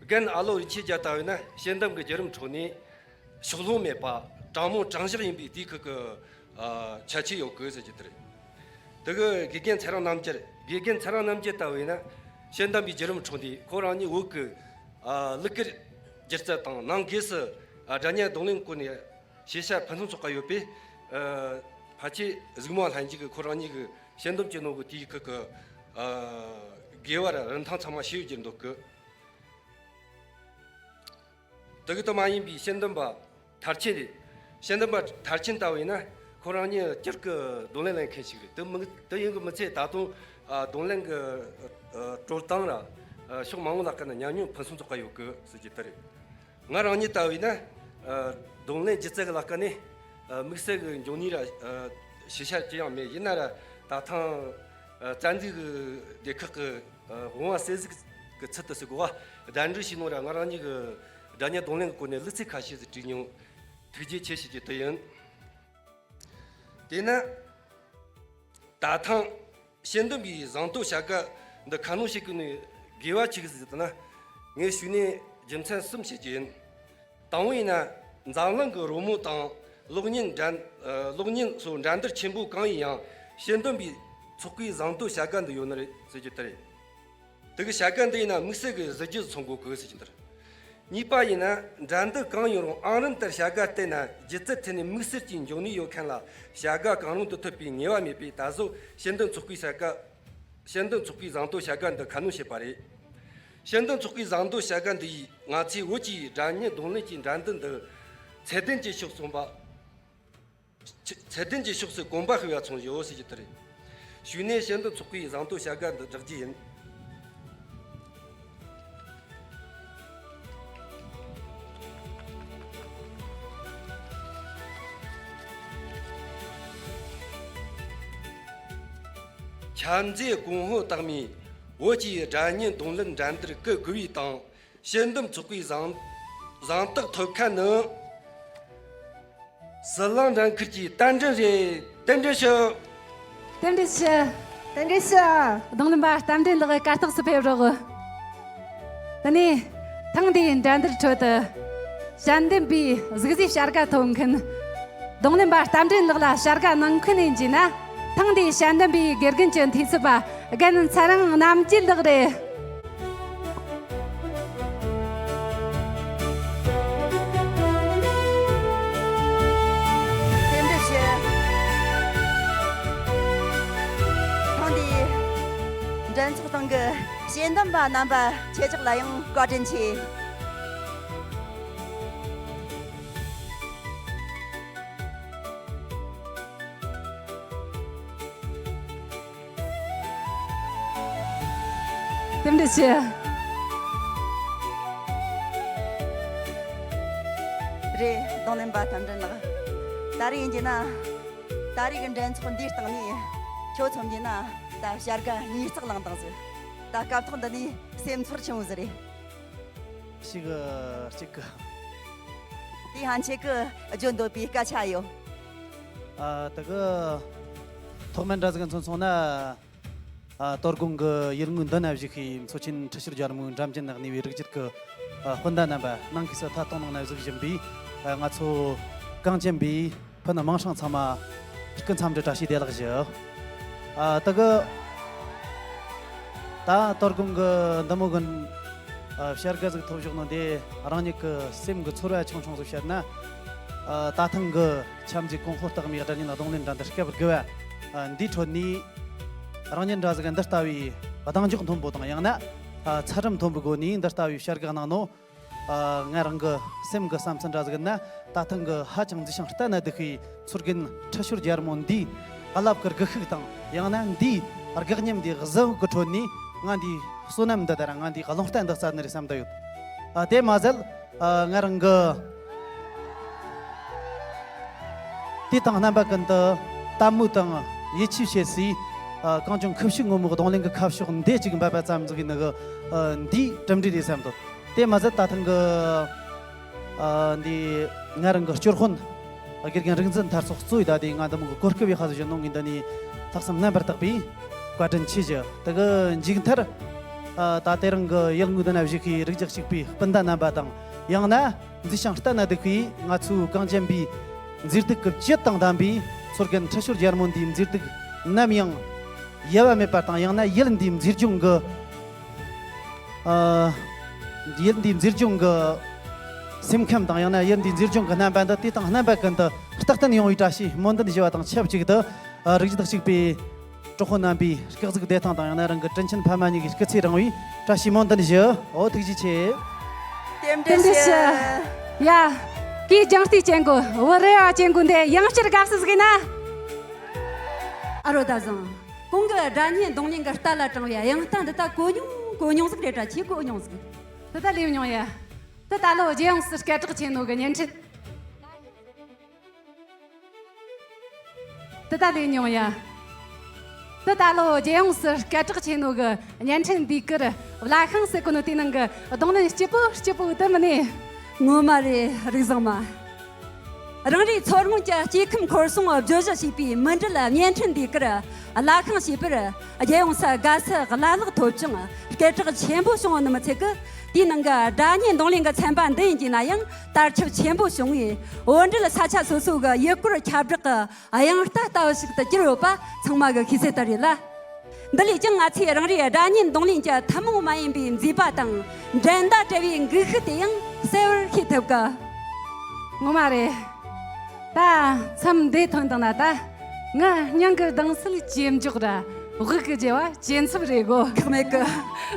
རྒན་ཨ་ལོ་རིན་ཆེན་རྒྱལ་ལྟ་བུ་ཡིན་ན་དཔྱད་འདེམས་ཀྱི་བརྒྱུད་རིམ་ཁྲོད་ནས་ཕྱོགས་ལྷུང་མེད་པ། དྲང་མོ་དྲང་བཞག་ཡིན་པའི་དེའི་ཁུར་གི་ཨ་ཁྱད་ཆོས་ཡོད་གི་ཟེར་རྒྱུ་དེ་རེད། དེ་གི་དགེ་རྒན་ཚེ་རིང་རྣམ་རྒྱལ། དགེ་རྒན་ཚེ་རིང་རྣམ་རྒྱལ་ལྟ་བུ་ཡིན་ན་དཔྱད་འདེམས་པའི་བརྒྱུད་རིམ་ཁྲོད་ནས་ཁོ་རང་ཉིད་བོད་ཀྱི་ཨ་གླུ་གར་སྒྱུ་རྩལ་དང་ནང་སྒོས་སུ་ཨ་སྒྲ་སྙན་རྡུང་ལེན་སྐོར་ནས་ཤེས་བྱ་ཕུན་སུམ་ཚོགས་པ་ཡོད་པས། ཨ་ཕལ་ཆེར་གཟིགས་མོ་བ་ལྷན་རྒྱས་ཀྱིས་ཁོ་རང་ཉིད་ཀྱི་དཔྱད་འདེམས་བྱེད་ནོ་གི་དེའི་ཁུར་གི་ཨ་དགོས་པ་ར་རིན་ཐང་ཚང་མ་ཤེས་ཡོད་ཀྱི་འདུག་གི། དེ་གི་དུ་མ་ཡིན་པའི་དཔྱད་འདེམས་པ་མཐར་ཕྱིན་རེད། དཔྱད་འདེམས་པ་མཐར་ཕྱིན་ལྟ་བུ་ཡིན་ན་ཁོ་རང་ཉིད་སྤྱིར་གི་རྡུང་ལེན་ལེན་མཁན་ཞིག་རེད། དེ་མི་དེ་ཡིན་གི་མི་ཚད་ད་དུང་ཨ་རྡུང་ལེན་གི་ཨ་དཀྲོལ་སྟངས་ར་ཨ་ཕྱོགས་མང་བོ་ལ་ཀ་ན་ཉམས་མྱོང་ཕུན་སུམ་ཚོགས་པ་ཡོད་གི་ཟེར་རྒྱུ་དེ་རེད། ང་རང་ཉིད་ལྟ་བུ་ཡིན་ན་ཨ་རྡུང་ལེན་སྒྱུ་རྩལ་གི་ལ་ཀ་ནས་ཨ་དམིགས་བསལ་གི་འབྱུང་ནུས་ར་ཨ་ཤེས་བྱ་ཅི་ཡང་མེད། ཡིན་ན་ར་ད་ཐེངས་ཨ་བཙན་འཛུལ་གི་སྡེ་ཁག་གི་ཨ་དབང་བ་གསོད་གཟུགས་ཀྱི་ཚུལ་དུ་ཟེར་དགོས་པ་གདན་འདྲེན་བྱས་ནོ་ར་ང་རང་ཉིད་ཀྱི་སྒྲ་སྙན་རྡུང་ལེན་གྱི་སྐོར་ནས་གླུ་ཚིག་ཁ་ཤས་ཤིག་བྲིས་མྱོང་། ཐུགས་རྗེ་ཆེ་ཞུ་རྒྱུ་དེ་ཡིན། དེས་ན་ད་ཐེངས་དཔྱད་འདེམས་པའི་གཟེངས་བསྟོད་བྱ་དགའ་འདི་ཁ་སྣོན་བྱེད་དགོས་ནི་དགོས་པ་ཆི་ཟིག་ཟེར་ན། ངས་ཞུས་ནས་རྒྱུ་མཚན་གསུམ་བཤད་རྒྱུ་ཡིན། དང་པོ་ཡིན་ན་འཛམ་གླིང་གི་རོལ་མོ་དང་གློག་བརྙན་འགྲན་ཨ་གློག་བརྙན་སོགས་འགྲན་བསྡུར་ཆེན་པོ་གང་ཡིན་ཡང་དཔྱད་འདེམས་པའི་ཚོགས་པའི་གཟེངས་བསྟོད་བྱ་དགའ་འདི་ཡོད་ནི་རེད་ཟེར་རྒྱུ་དེ་རེད། དེ་གི་བྱ་དགའ་འདི་ཡིན་ན་དམིགས་བསལ་གྱི་གཟི་བརྗིད་མཚོན་དགོས་གི་ཟེར་གྱི་འདུག་གཉིས་པ་ཡིན་ན་འགྲན་བསྡུར་གང་ཡིན་རུང་ཨང་རིམ་ལྟར་བྱ་དགའ་བསྟན་ན་སྒྱུ་རྩལ་ཐད་ནས་དམིགས་བསལ་གྱི་འབྱུང་ནུས་ཡོད་མཁན་ལ་བྱ་དགའ་གང་རུང་དུ་ཐོབ་པའི་ངེས་པ་མེད་པས། ད་གཟོད་དཔྱད་འདེམས་ཚོགས་པའི་བྱ་དགའ། དཔྱད་འདེམས་ཚོགས་པའི་གཟེངས་བསྟོད་བྱ་དགའ་འདི་ཁ་སྣོན་བྱས་པ་རེད། དཔྱད་འདེམས་ཚོགས་པའི་གཟེངས་བསྟོད་བྱ་དགའ་འདི་ཡིས་ང་ཚོས་བོད་ཀྱི་སྒྲ་སྙན་རྡུང་ལེན་གྱི་འགྲན་བསྡུར་འདི་ཚད་ལྡན་གྱི་ཕྱོགས་སུ་གོམ་པ། ཚད་ལྡན་གྱི་ཕྱོགས་སུ་གོམ་པ་སྤོས་པ་མཚོན་ཡོད་ཟེར་རྒྱུ་དེ་རེད། ཞུས་ནས་དཔྱད་འདེམས་ཚོགས་པའི་གཟེངས་བསྟོད་བྱ་དགའ་འདི་བསྒྲགས་རྒྱུ་ཡིན། འཆམ་མཛད་གོང་ཧུ་རྟགས་མའི་བོད་ཀྱི་སྒྲ་སྙན་རྡུང་ལེན་འགྲན་བསྡུར་སྐབས་དགུ་པའི་སྟེང་དཔྱད་འདེམས་ཚོགས་པའི་གཟེངས་གཟེངས་རྟགས་ཐོབ་མཁན་ནི། ཟི་ལིང་འགྲན་ཁུལ་གྱི་རྟ་མགྲིན་རེད། རྟ་མགྲིན་ཞུ། རྟ་མགྲིན་ཞུ། རྟ་མགྲིན་ཞུ། རྡུང་ལེན་པ་རྟ་མགྲིན་ལགས་གར་སྟེགས་སུ་ཕེབས་རོགས། དེ་ནས་ཐེངས་འདིའི་འགྲན་བསྡུར་ཁྲོད་དུ་དཔྱད་འདེམས་པའི་གཟིགས་བཟོས་བྱ་དགའ་ཐོབ་མཁན་རྡུང་ལེན་པ་རྟ་མགྲིན་ལགས་ལ་བྱ་དགའ་གནང་མཁན་ཡིན་གྱི་ན། ཐེངས་འདིའི་ཞལ་འདེམས་པའི་དགེ་རྒན་གྱི་འཐུས་ཚབ་པ་རྒན་ཚེ་རིང་རྣམ་རྒྱལ་ལགས་རེད། རྟེན་འབྲེལ་ཞུ། ཐེངས་འདིའི་འགྲན་ཚོགས་སྟེང་གི་ཞལ་འདེམས་པ་རྣམ་པ་ཁྱེད་ཅག་ལ་ཡང་བཀའ་དྲིན་ཆེ། རྟེན་འབྲེལ་ཞུ། རེད། རྡུང་ལེན་པ་ཐམ་འདྲེན་ལགས། ད་རེས་ཡིན་གྱི་ན། ད་རེས་ཀྱི་འགྲན་ཚོགས་འདིའི་སྟེང་ནས་ཁྱོད་མཚོན་གྱི་ན། ད་བྱ་དགའ་ཉིས་བརྩེགས་བླངས་བཏང་ཟིག་ད་སྐབས་ཐོག་འདི་ནས་སེམས་ཚོར་ཆེན་པོ་ཟིག་རེད། ཞིག་གཅིག་གི། དེ་ཧན་ཆེ་གི་བརྗོད་འདོད་པའི་སྐད་ཆ་ཡོད། ཨ། ད་གི་ཐོག་མའི་འདྲ་ཟིག་མཚོན་སོང་ན། ཨ། དོ་དགོང་གི་ཡུལ་དངོས་འདི་ན་བཞུགས་ཤིང་མཚོ་ཆེན་ཁྲི་ཤོར་རྒྱལ་མོའི་འགྲམ་གྱི་ནགས་ནས་བའི་རིགས་རྒྱུད་ཀྱི་ཨ་སྤུན་ཟླ་རྣམ་པ་ནང་གི་སུ་ཐ་གཏོང་ནང་ན་བཞུགས་བཞིན་པའི་ཨ་ང་ཚོ་གངས་ཅན་པའི་ཕུ་ནུ་མིང་སྲིང་ཚང་མ་སྐུ་མཚམས་འདྲི་བཀྲ་ཤིས་བདེ་ལེགས་ཞུ། ཨ། ད་གི་ད་དོ་དགོང་གི་འདི་མོ་གི་ཨ་བྱ་དགའ་ཟིག་ཐོབ་བཞག་ནོ་འདི་རང་ཉིད་ཀྱི་སེམས་ཀྱི་ཚོར་བ་ཆུང་ཆུང་ཟིག་བཤད་ན། ཨ། ད་ཐེངས་ཀྱི་འཆམ་མཐུན་གོང་འཕེལ་རྟགས་མའི་སྒྲ་སྙན་རྡུང་ལེན་འགྲན་བསྡུར་སྐབས་དགུ་བ་འདིའི་ཁྲོད་ནས་རང་ཉིད་འདྲ་ཟིག་འདི་ལྟ་བུའི་གདེང་འཇོག་མཐོན་པོ་དང་། ཡང་ན་ཨ་ཚད་རིམ་མཐོན་པོའི་སྒོ་ནས་འདི་ལྟ་བུའི་བྱ་དགའ་གནང་ནོ། ཨ། ང་རང་གི་སེམས་ཀྱི་བསམ་ཚུལ་འདྲ་ཟིག་ཡིན་ན། ད་ཐེངས་ཀྱི་ཧ་ཅང་མཛེས་ཤིང་ལྟ་ན་སྡུག་པའི་མཚོ་རྒན་ཁྲི་ཤོར་རྒྱལ་མོ་འདིའི་རླབས་ཀྱི་སྒུལ་ཤུགས་དང་། ཡང་ན་འདིའི་སྒེག་ཉམས་འདིའི་གཟི་འོད་ཀྱི་ཁྲོད་ནས་ང་འདིའི་བསོད་ནམས་འདི་དང་ང་འདིའི་རླུང་རྟ་འདི་སྩལ་ནི་རེད་བསམ་བསྡད་ཡོད། ཨ། དེ་མ་ཟད། ཨ། ང་རང་གི་དུས་དང་རྣམ་པ་ཀུན་ཏུ་དད་མོས་དང་ཡིད་ཆེས་བྱེད་སའི་ཨ་གངས་ལྗོངས་ཁུ་བྱུག་སྔོན་མོའི་རྡུང་ལེན་གྱི་ཁ་ཕྱོགས་འདི་གཅིག་འབད་པ་ཙམ་ཟིག་ཡིན་ནི་གི་ཨ་འདིའི་གྲུབ་འབྲས་རེད་བསམ་འདུག་དེ་མ་ཟད་ད་ཐེངས་ཀྱི་ཨ་འདི་ང་རང་གི་སྤྱོད་དཔོན་དགེ་རྒན་རིག་འཛིན་མཐར་ཚོགས་གཙོས་ད་དེ་ང་འདི་མོ་གི་གོ་སྐབས་ཡག་པ་ཟིག་བྱུང་ནོ་ངས་འདི་ནས་ལྷག་བསམ་རྣམ་པར་དག་པའི་བཀའ་དྲིན་ཆེ་ཞུ། དེ་གི་མཇུག་མཐར་ཨ་ད་དེ་རིང་གི་ཡུལ་དངོས་འདི་ན་བཞུགས་པའི་རིགས་རྒྱུད་གཅིག་པའི་སྤུན་ཟླ་རྣམ་པ་དང་། ཡང་ན་མཛེས་ཤིང་ལྟ་ན་སྡུག་པའི་ང་ཚོའི་གངས་ཅན་པའི་མཛེས་སྡུག་གི་བཅུད་དང་ལྡན་པའི་མཚོ་རྒན་ཁྲི་ཤོར་རྒྱལ་མོ་འདིའི་མཛེས་སྡུག་ནམ་ཡང་ཡལ་བ་མེད་པ་དང་། ཡང་ན་ཡུལ་འདིའི་མཛེས་ལྗོངས་ཀྱི་ཨ་ཡུལ་འདིའི་མཛེས་ལྗོངས་ཀྱི་སེམས་ཁམས་དང་། ཡང་ན་ཡུལ་འདིའི་མཛེས་ལྗོངས་ཀྱི་རྣམ་པ་འདི་དུས་དང་རྣམ་པ་ཀུན་ཏུ་རྟག་བརྟན་ཡོང་བའི་བཀྲ་ཤིས་སྨོན་འདུན་ཞུ་བ་དང་ཆབས་ཅིག་ཏུ། ཨ། རིགས་རྒྱུད་གཅིག་པའི་གྲོགས་པོ་རྣམ་པའི་སྐུ་གཟུགས་བདེ་ཐང་དང་། ཡང་ན་རང་གི་དྲིན་ཆེན་ཕ་མ་གཉིས་ཀྱི་སྐུ་ཚེ་རིང་བའི་བཀྲ་ཤིས་སྨོན་འདུན་ཞུ། འོ། ཐུགས་རྗེ་ཆེ། རྟེན་འབྲེལ་ཞུ། ཡ། གི་རྒྱང་རྟའི་སྐྱེ་དགུ་བུ་རེ་བ་ཅན་དགུ་འདི་ཡང་བསྐྱར་དགའ་བསུ་ཟིག་ཡིན་ན། ཨ་རོ་ད་བཟང་། གོང་གི་སྒྲ་སྙན་རྡུང་ལེན་གྱི་རྟ་ལ་དྲངས་པའི་དབྱངས་རྟ་འདི་ད་གོ་མྱོང་གོ་མྱོང་ཟིག་རེད་དྲ། ཆེས་གོ་མྱོང་ཟིག་དེ་ད་ལས་མྱོང་ཡ། དེ་ད་ལོ་རྒྱལ་ཡོངས་སུ་སྐད་གྲགས་ཆེ་ནོ་གི་བརྙན་འཕྲིན། དེ་ད་ལས་མྱོང་ཡ། དེ་ད་ལོ་རྒྱལ་ཡོངས་སུ་སྐད་གྲགས་ཆེ་ནོ་གི་བརྙན་འཕྲིན་འདི་གར་བླ་ཤང་ཟེར་གོ་ནོ་དེ་ནང་གི་རྡུང་ལེན་སྐྱིད་པོ་སྐྱིད་པོ་དེ་མིན་ནས། ངོ་མ་རེད། རིག་བཟང་མ། རང་རེའི་མཚོ་སྔོན་གྱི་སྐྱེ་ཁམས་ཁོར་སྲུང་བརྗོད་གཞི་ཞེས་པའི་མུ་འབྲེལ་བརྙན་འཕྲིན་འདི་གར་བླ་ཤང་ཞེས་པར་རྒྱལ་ཡོངས་སུ་དགའ་བསུ་བླ་ལྷག་ཐོབ་ཅིང་སྐད་གྲགས་ཆེན་པོ་བྱུང་བ་ནི་མི་ཚད་ཀི། དེའི་ནང་གི་སྒྲ་སྙན་རྡུང་ལེན་གྱི་ཚན་པ་འདི་ཡིན་གྱི་ན་ཡང་དར་ཁྱབ་ཆེན་པོ་བྱུང་བས། བོད་འབྲེལ་ས་ཆ་སོ་སོ་གི་ཡུལ་སྐོར་ཁྱབ་བསྒྲགས་ཀྱི་དབྱངས་རྟ་ལྟ་བུ་ཞིག་ཏུ་གྱུར་ཡོད་པ་ཚང་མ་གིས་ཤེས་གསལ་ལྟར་རེད་ལ། འདི་ལས་ཀྱང་ང་ཚོས་རང་རེའི་སྒྲ་སྙན་རྡུང་ལེན་གྱི་ཐུན་མོང་མ་ཡིན་པའི་མཛེས་པ་དང་འགྲན་ཟླ་བྲལ་བའི་འགུལ་ཤུགས་དེ་ཡང་གསལ་བོར་ཤེས་ཐུབ་གི། ངོ་མ་རེད། ད་མཚམས་འདི་ཐོན་བཏང་ན་ད་ང་སྙིང་གི་གདུང་སེལ་ཇེ་མགྱོགས་ར། དབུགས་ཀྱི་བརྗེ་བ་ཇེ་འཚུབ་རེད་གོ། ཁག་མེད་གི།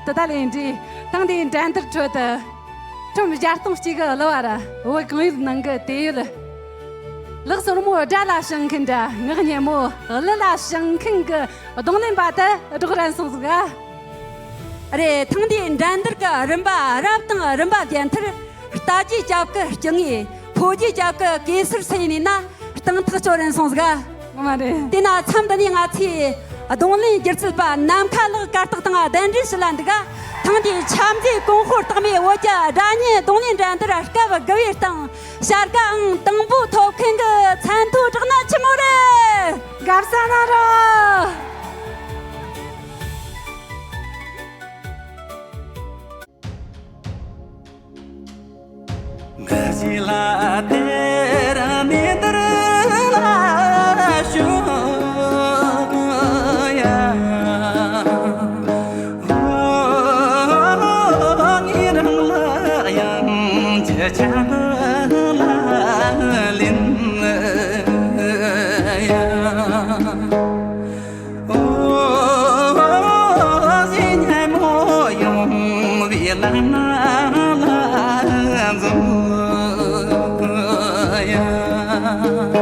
དེ་ད་ལས་འདྲི། ཐེངས་འདིའི་འགྲན་བསྡུར་ཁྲོད་དུ་ཁྲོམ་བརྒྱ་སྟོང་གཅིག་གི་གླུ་བ་ར་བོད་གངས་ཡུལ་ནང་གི་དེ་ཡུལ། ལག་སོར་མོ་སྒྲ་ལ་བྱང་མཁན་འདྲ། ངག་སྙན་མོ་གླུ་ལ་བྱང་མཁན་གྱི་རྡུང་ལེན་པ་དེ་སྒྲོག་རན་སོང་ཟིག་ཨ། རེད། ཐེངས་འདིའི་འགྲན་བསྡུར་གྱི་རིམ་པ་རབ་དང་རིམ་པ་བརྒྱད་མཐར། རྟ་རྒྱས་རྒྱབ་ཀྱི་སྤྱི་ངོས། ཕོ་རྒྱས་རྒྱབ་ཀྱི་གེ་སར་སེ་ཡིན་ན་སྟེང་ཐག་ཆོད་རན་སོང་ཟིག་ཨ། ངོ་མ་རེད། དེས་ན་མཚམས་འདི་ནས་ང་ཚོས་རྡུང་ལེན་སྒྱུ་རྩལ་པ་ནམ་མཁའ་ལགས་གར་སྟེགས་སྟེང་གདན་འདྲེན་ཞུ་ལ་འདུག་ག། ཐེངས་འདིའི་འཆམ་མཐུན་གོང་འཕེལ་རྟགས་མའི་བོད་ཀྱི་སྒྲ་སྙན་རྡུང་ལེན་འགྲན་བསྡུར་སྐབས་དགུ་བའི་སྟེང་བྱ་དགའ་ཨང་དང་པོ་ཐོབ་མཁན་གྱི་མཚན་ཐོ་བསྒྲགས་ན་ཆི་མོ་རེད། དགའ་བསུ་གནང་རོགས། ཐུགས་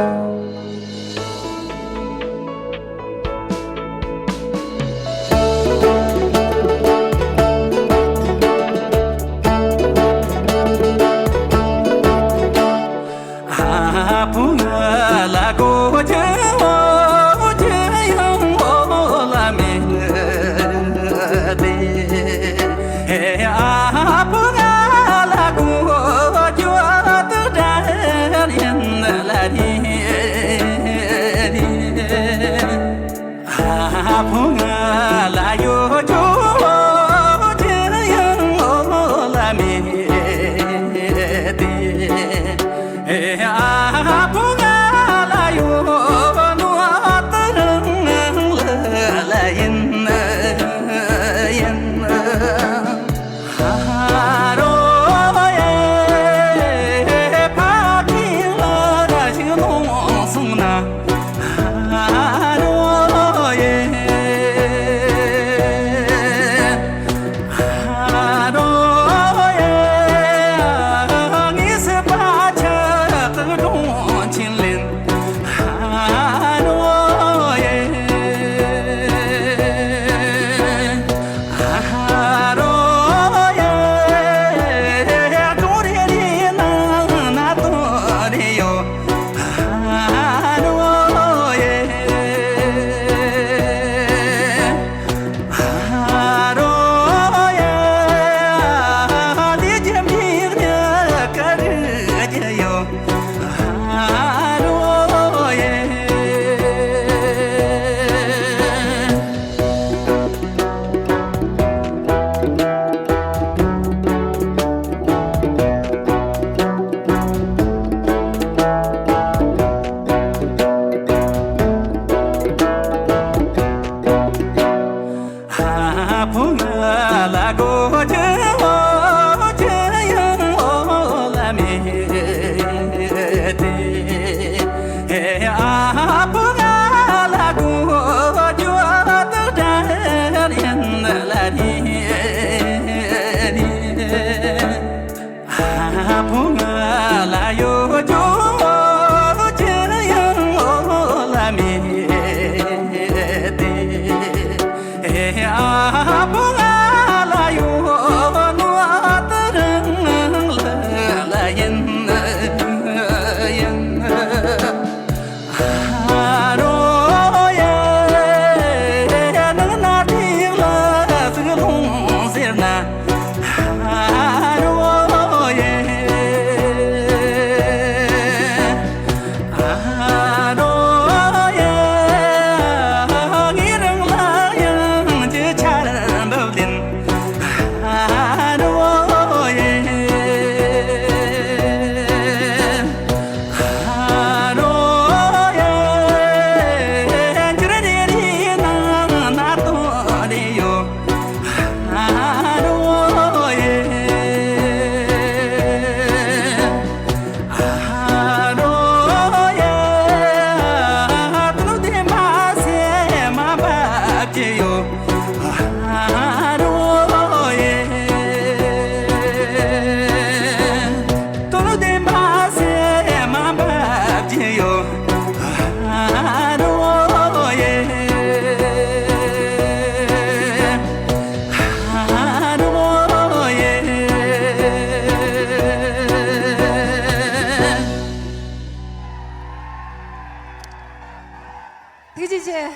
རྗེ་ཆེ།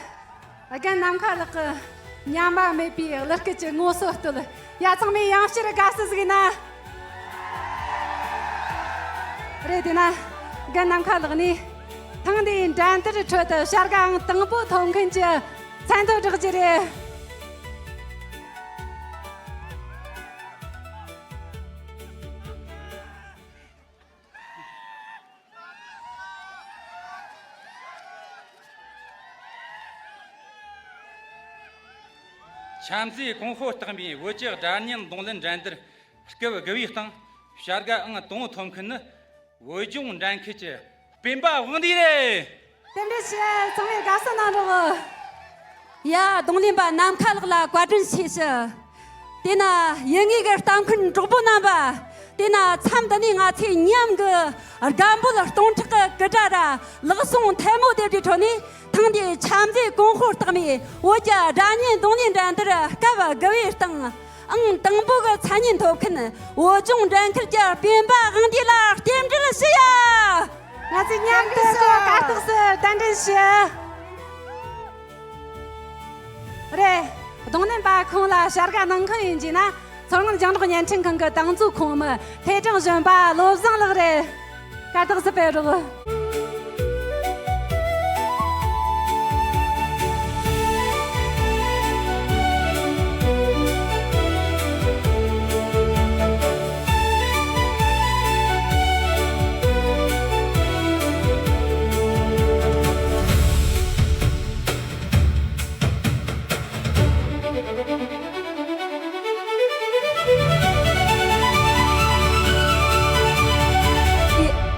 རྒན་ནམ་མཁའ་ལགས་ཀྱི་ཉམས་པ་མེད་པའི་གླུ་སྐད་ཀྱི་ངོ་སོ་བསྟོད། ཡ་ཚང་མས་ཡང་བསྐྱར་དགའ་བསུ་ཟིག་ཡིན་ན། རེད་དེ་ན། རྒན་ནམ་མཁའ་ལགས་ནས་ཐེངས་འདིའི་འགྲན་བསྡུར་ཁྲོད་དུ་བྱ་དགའ་ཨང་དང་པོ་ཐོབ་མཁན་གྱི་མཚན་ཐོ་བསྒྲགས་རྒྱུ་རེད། ཆབ་མཚེས་ཀུང་ཧྥུ་རྟགས་མའི་བོད་ཀྱི་སྒྲ་སྙན་རྡུང་ལེན་འགྲན་བསྡུར་སྐབས་དགུ་པའི་སྟེང་བྱ་དགའ་ཨང་དང་པོ་ཐོབ་མཁན་ནི། བོད་ལྗོངས་འགྲན་ཁུལ་གྱི་སྤེན་པ་དབང་འདུས་རེད། རྟེན་འབྲེལ་ཞུ། ཚང་མས་དགའ་བསུ་གནང་རོགས། ཡ། རྡུང་ལེན་པ་ནམ་མཁའ་ལགས་ལ་བཀའ་དྲིན་ཆེ་ཞུ། དེས་ན་ཡུལ་དངོས་ཀྱི་ལྟ་མཁན་གྲོགས་པོ་རྣམ་པ། དེས་ན་མཚམས་འདི་ནས་ང་ཚོས་མཉམ་གྱི་རྒན་པོ་ལ་སྟོང་ཕྲག་གི་ སྐུ་དྲག་ར་ལག་ཟུང་ཐལ་མོ་སྡེབ་སྒྲིག་ཁྲོད་ནས་ཐེངས་འདིའི་འཆམ་མཐུན་གོང་འཁོད་རྟགས་མའི་བོད་ཀྱི་སྒྲ་སྙན་རྡུང་ལེན་འགྲན་བསྡུར་སྐབས་དགུ་པའི་སྟེང་ཨང་དང་པོ་གི་མཚན་སྙན་ཐོབ་མཁན་བོད་ལྗོངས་འགྲན་ཁུལ་གྱི་སྤེན་པ་དབང་འདུས་ལ་རྟེན་འབྲེལ་ཞུ་ཡ། ང་ཚོས་མཉམ་དུ་ཁོ་བཀའ་རྟགས་སུ་གདན་འདྲེན་ཞུ། རེད། རྡུང་ལེན་པ་ཁོང་ལ་བྱ་དགའ་གནང་མཁན་ཡིན་གྱི་ན། མཚོ་སྔོན་རྒྱང་སྒྲོག་བརྙན་འཕྲིན་ཁང་གི་དང་འཛུགས་ཁོངས་མི་ཐེ་ཀྲང་གཞོན་པ་བློ་བཟང་ལགས་རེད། བཀའ་རྟགས་སུ་ཕེབས་རོགས།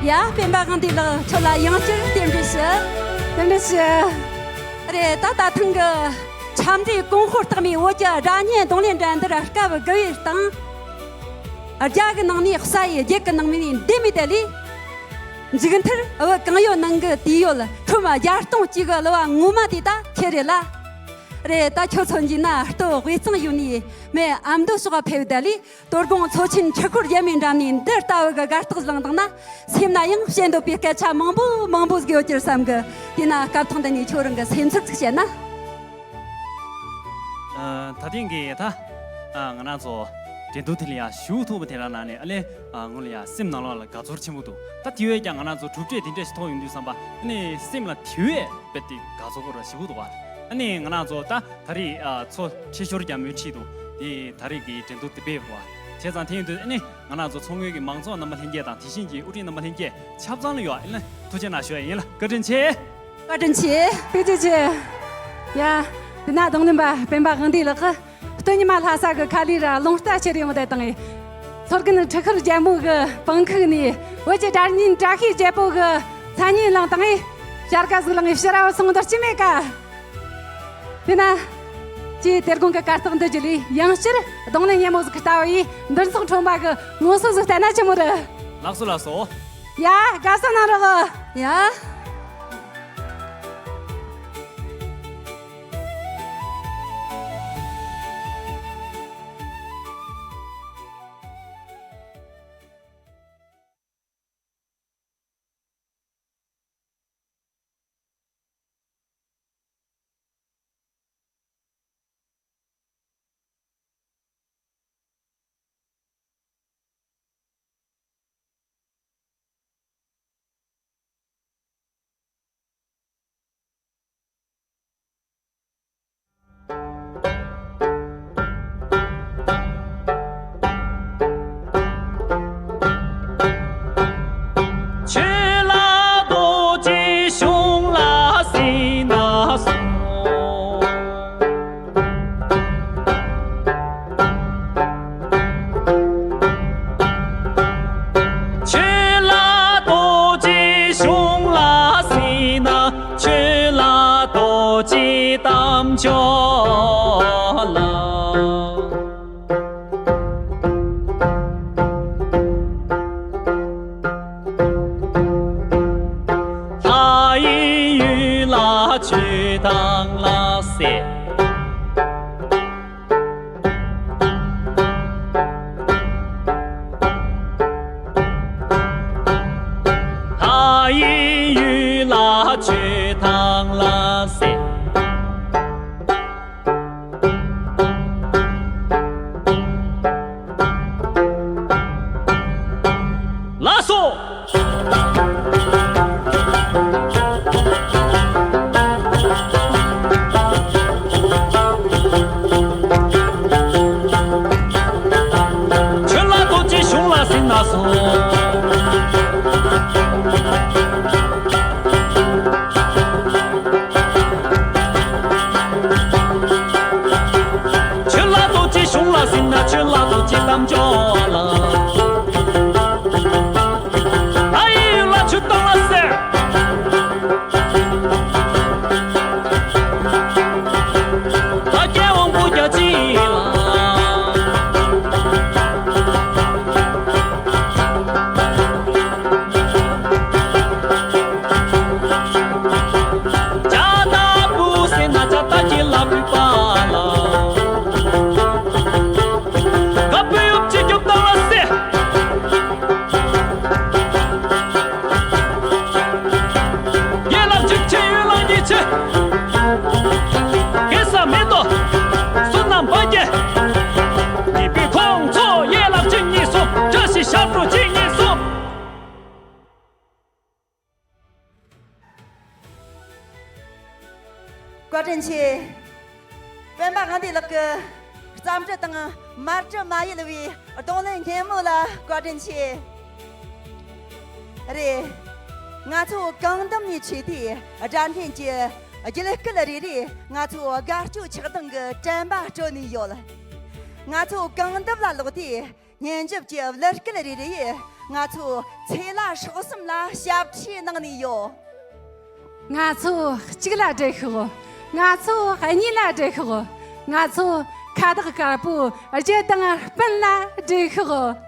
ཡ། སྤེན་པ་དབང་འདུས་ལགས་ཁྱོད་ལ་ཡང་བསྐྱར་རྟེན་འབྲེལ་ཞུ། རྟེན་འབྲེལ་ཞུ། རེད། ད་ད་ཐེངས་ཀྱི་འཆམ་མཐུན་གོང་འཁོད་རྟགས་མའི་བོད་ཀྱི་སྒྲ་སྙན་རྡུང་ལེན་འགྲན་བསྡུར་སྐབས་དགུ་པའི་སྟེང་། རྒྱ་གི་ནང་ནས་གསལ་ཡི་རྒྱུད་ཀྱི་ནང་མི་ནས་འདི་མི་དེ་ལས། མཇུག་མཐར་བུ་གང་ཡོད་ནང་གི་དེ་ཡོད་ཁྲོམ་བརྒྱ་སྟོང་གཅིག་གི་གླུ་བ་ངོ་མ་དེ་ད་ཁྱེད་རེད་ལ། རེད། ད་ཁྱོད་ཚོ་འཇིག་ན་ལྟོ་དབུས་གཙང་ཡུལ་ནས་མི་ཨ་མདོ་ཕྱོགས་ཕེབས་ད་ལས། དོ་དགོང་མཚོ་ཆེན་ཆུ་ཁོལ་རྒྱལ་མོའི་འགྲམ་ནས་འདི་ལྟ་བུ་གི་དགའ་རྟགས་བླངས་བཏང་ན། སེམས་ན་ཡང་བཤད་འདོད་པའི་སྐད་ཆ་མང་པོ་མང་པོ་ཟིག་ཡོད་ཀྱི་རེད་བསམ་གི། དེས་ན་སྐབས་ཐོག་འདི་ནས་ཁྱོད་རང་གི་སེམས་ཚོར་ཅིག་བཤད་ན། ཨ། ད་ཐེངས་ཀྱི་ད་ཨ་ང་རང་ཚོ་འགྲན་བསྡུར་དེ་ལ་ཡ་ཞུགས་ཐུབ་པ་དེ་རང་ནང་ནས་ཨ་ལས་ཨ་ངོ་ལ་ཡ་སེམས་ནང་ལོགས་ལ་དགའ་ཚོར་ཆེན་པོ་འདུག་ད་དེ་བས་ཀྱང་ང་རང་ཚོ་གྲུབ་འབྲས་དེ་འདྲ་ཞིག་ཐོབ་ཡོང་དུས་བསམ་པ་ཨ་ནི་སེམས་ལ་དེ་བས་དཔེ་དེ་དགའ་ཚོར་ར་ཞེ་པོ་འདུག་བ། ཨ་ནི་ང་རང་ཚོ་ད་ད་རེས་ཨ་མཚོ་ཁྲི་ཤོར་རྒྱལ་མོའི་འཁྲིས་དུ་དེ་ད་རེས་ཀྱི་འགྲན་བསྡུར་དེ་སྤེལ་བ། བྱས་ཙང་དེ་ཡིན་དུས་ཨ་ནི་ང་རང་ཚོ་མཚོ་སྔོན་གྱི་མང་ཚོགས་རྣམ་པ་ལྷན་རྒྱས་དང་དེ་བཞིན་གྱི་དབུ་ཁྲིད་རྣམ་པ་ལྷན་རྒྱས་ཆབ་ཚང་ལ་ཡོད་ཨ་ནི་ཐུགས་རྗེ་གནང་ཞུ་ཡ་ཡིན་ལ། བཀའ་དྲིན་ཆེ། བཀའ་དྲིན་ཆེ། ཐུགས་རྗེ་ཆེ། ཡ། དེ་ན་རྡུང་ལེན་པ་སྤེན་པ་དབང་འདུས་ལགས། སྟོད་ཉི་མ་ལྷ་ས་གི་ཁ་ལས་ར་རླུང་རྟ་ཁྱེར་ཡོང་བསྡད་བཏང་ངས། མཚོ་རྒན་ཁྲི་ཤོར་རྒྱལ་མོ་གི་པང་ཁུག་ནས་བོད་ཀྱི་སྒྲ་སྙན་བཀྲ་ཤིས་རྒྱལ་པོ་གི་མཚན་སྙན་བླངས་བཏང་ངས། བྱ་དགའ་ཟིག་བླངས་ངས་ཕྱིར་ར་སོང་འདོད་ཀྱི་མེད་ཀ། དེ་ན། ཅིའི་དེ་དགོང་གི་གར་སྟེགས་འདི་བརྒྱུད་ལས་ཡང་བསྐྱར་རྡུང་ལེན་སྙན་མོ་ཟིག་གི་ལྟ་བ་ཡིས་འདུ་ཚོགས་ཁྲོམ་པ་གི་ངོ་སོ་ཟིག་བལྟས་ན་ཆི་མོ་རེད། ལགས་སོ་ལགས་སོ། ཡ། དགའ་བསུ་གནང་རོགས། ཡ། ཆོས་ལ་རྡོ་རྗེ་གཞུང་ལ་སྲིད་ན་སོང་། ཆོས་ལ་རྡོ་རྗེ་གཞུང་ལ་སྲིད་ན། ཆོས་ལ་རྡོ་རྗེ་དམ་ཆོས་ལ། ལྷ་ཡི་ཡུལ་ལ་ཆོས་དང་ལ་ཟེར། ལྷ་ཡི་ཡུལ་ལ་ཆོས་དང་ལ་ཟེར། ལགས་སོ། ཆོས་ལ་རྡོ་རྗེ་གཞུང་ལ་སྲིད་ན་སོང་། བཀའ་དྲིན་ཆེ། སྤེན་པ་དབང་འདུས་ལགས་ཀྱི་རྩོམ་འབྲི་དང་དམར་དྲི་མ་ཡལ་བའི་རྡུང་ལེན་སྙན་མོ་ལ་བཀའ་དྲིན་ཆེ། རེད། ང་ཚོ་གང་འདམ་ནས་ཆས་དུས་སྒྲ་སྙན་གྱི་རྒྱུད་སྐུད་རེ་རེས་ང་ཚོ་དགའ་སྐྱོ་ཆགས་སྡང་གི་དྲན་པ་སྤྲོད་ནས་ཡོད། ང་ཚོ་གང་འདམ་ལ་ལོག་དུས་སྙན་འཇེབས་ཀྱི་གླུ་སྐད་རེ་རེ་ཡིས་ང་ཚོ་ཚེ་ལ་སྲོག་གསུམ་ལ་ཞབས་ཕྱི་གནང་ནས་ཡོད། ང་ཚོ་གཅིག་ལ་སྒྲིལ་ཤོག། ང་ཚོ་གཉིས་ལ་སྒྲིལ་ཤོག། ང་ཚོ་ཁ་བཏགས་དཀར་པོ་རྒྱུ་དང་སྤུན་ལ་སྒྲིལ་ཤོག།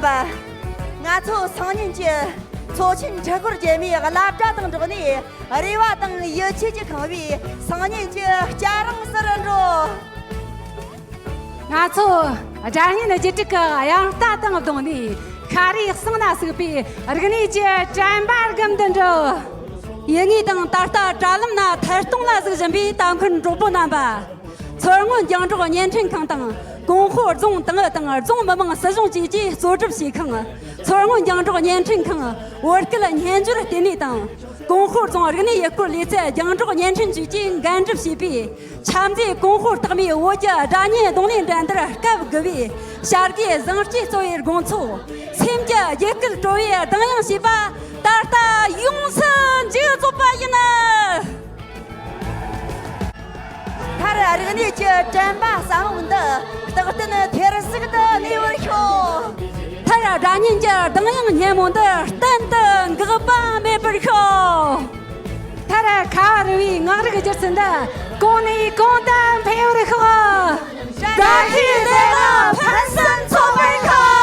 པ། ང་ཚོ་སང་ཉིན་གྱི་ཚོ་ཆེན་འཕྲུལ་འཁོར་རྒྱལ་མོའི་བླ་གྲྭ་དང་འགྲོགས་ནས། རེ་བ་དང་ཡིད་ཆེས་ཀྱིས་ཁེངས་པའི་སང་ཉིན་གྱི་སྐྱ་རེངས་སུ་འགྲོ། ང་ཚོ་སྒྲ་སྙན་བརྒྱུད་སྒྲིག་གི་དབྱངས་རྟ་དང་བསྡོངས་ནས། ཤ་རུས་གསེང་ན་ཟུག་པའི་རིག་གནས་ཀྱི་དྲན་པ་སྒུམ་དུ་འགྲོ། ཡིད་ངེས་དང་ད་ལྟ་དྲ་ལམ་ན་ཐད་གཏོང་ལ་གཟིགས་བཞིན་པའི་ལྟ་མཁན་གྲོགས་པོ་རྣམ་པ། མཚོ་སྔོན་རྒྱང་སྒྲོག་བརྙན་འཕྲིན་ཁང་དང་ཀོང་ཧོ་རྫོང་ཏང་ཨུད་དང་རྫོང་མི་དམངས་སྲིད་གཞུང་བཅས་ཀྱིས་གཙོ་སྒྲུབ་བྱས་ཁང་། མཚོ་སྔོན་རྒྱང་སྒྲོག་བརྙན་འཕྲིན་ཁང་། བོད་སྐད་སྙན་སྦྱོར་ལྟེ་གནས་དང་། ཀོང་ཧོ་རྫོང་རིག་གནས་ཡུལ་སྐོར་ལུས་རྩལ་རྒྱང་སྒྲོག་བརྙན་འཕྲིན་ཅུས་ཀྱིས་འགན་སྒྲུབ་བྱས་པའི་འཆམ་མཛེས་ཀོང་ཧོ་རྟགས་མའི་བོད་ཀྱི་སྒྲ་སྙན་རྡུང་ལེན་འགྲན་བསྡུར་སྐབས་དགུ་པའི་བྱ་དགའི་བཟང་སྤྱོད་གཙོ་བོའི་དགོང་ཚོགས། སེམས་ཀྱི་རྒྱུད་སྐུད་སྤྲོ་བས་གདངས་དབྱངས་བྱས་པ་ད་ལྟ་ཡོངས་སུ་མཇུག་རྫོགས་པ་ཡིན། མཐར་རིག་གནས་ཀྱི་དྲན་པ་ཟབ་མོ་འདི་རྟག་བརྟན་ཐེར་ཟུག་ཏུ་གནས་པར་ཤོག་མཐར་སྒྲ་སྙན་གྱི་གདངས་དབྱངས་སྙན་མོ་འདི་གཏན་དུ་འགག་པ་མེད་པར་ཤོག་མཐར་ཁ་བ་རི་བའི་ངག་རིག་སྒྱུ་རྩལ་འདི་གོང་ནས་གོང་དུ་འཕེལ་བར་ཤོག་དགའ་བའི་བདེ་བ་ཕུན་སུམ་ཚོགས་པར་ཤོག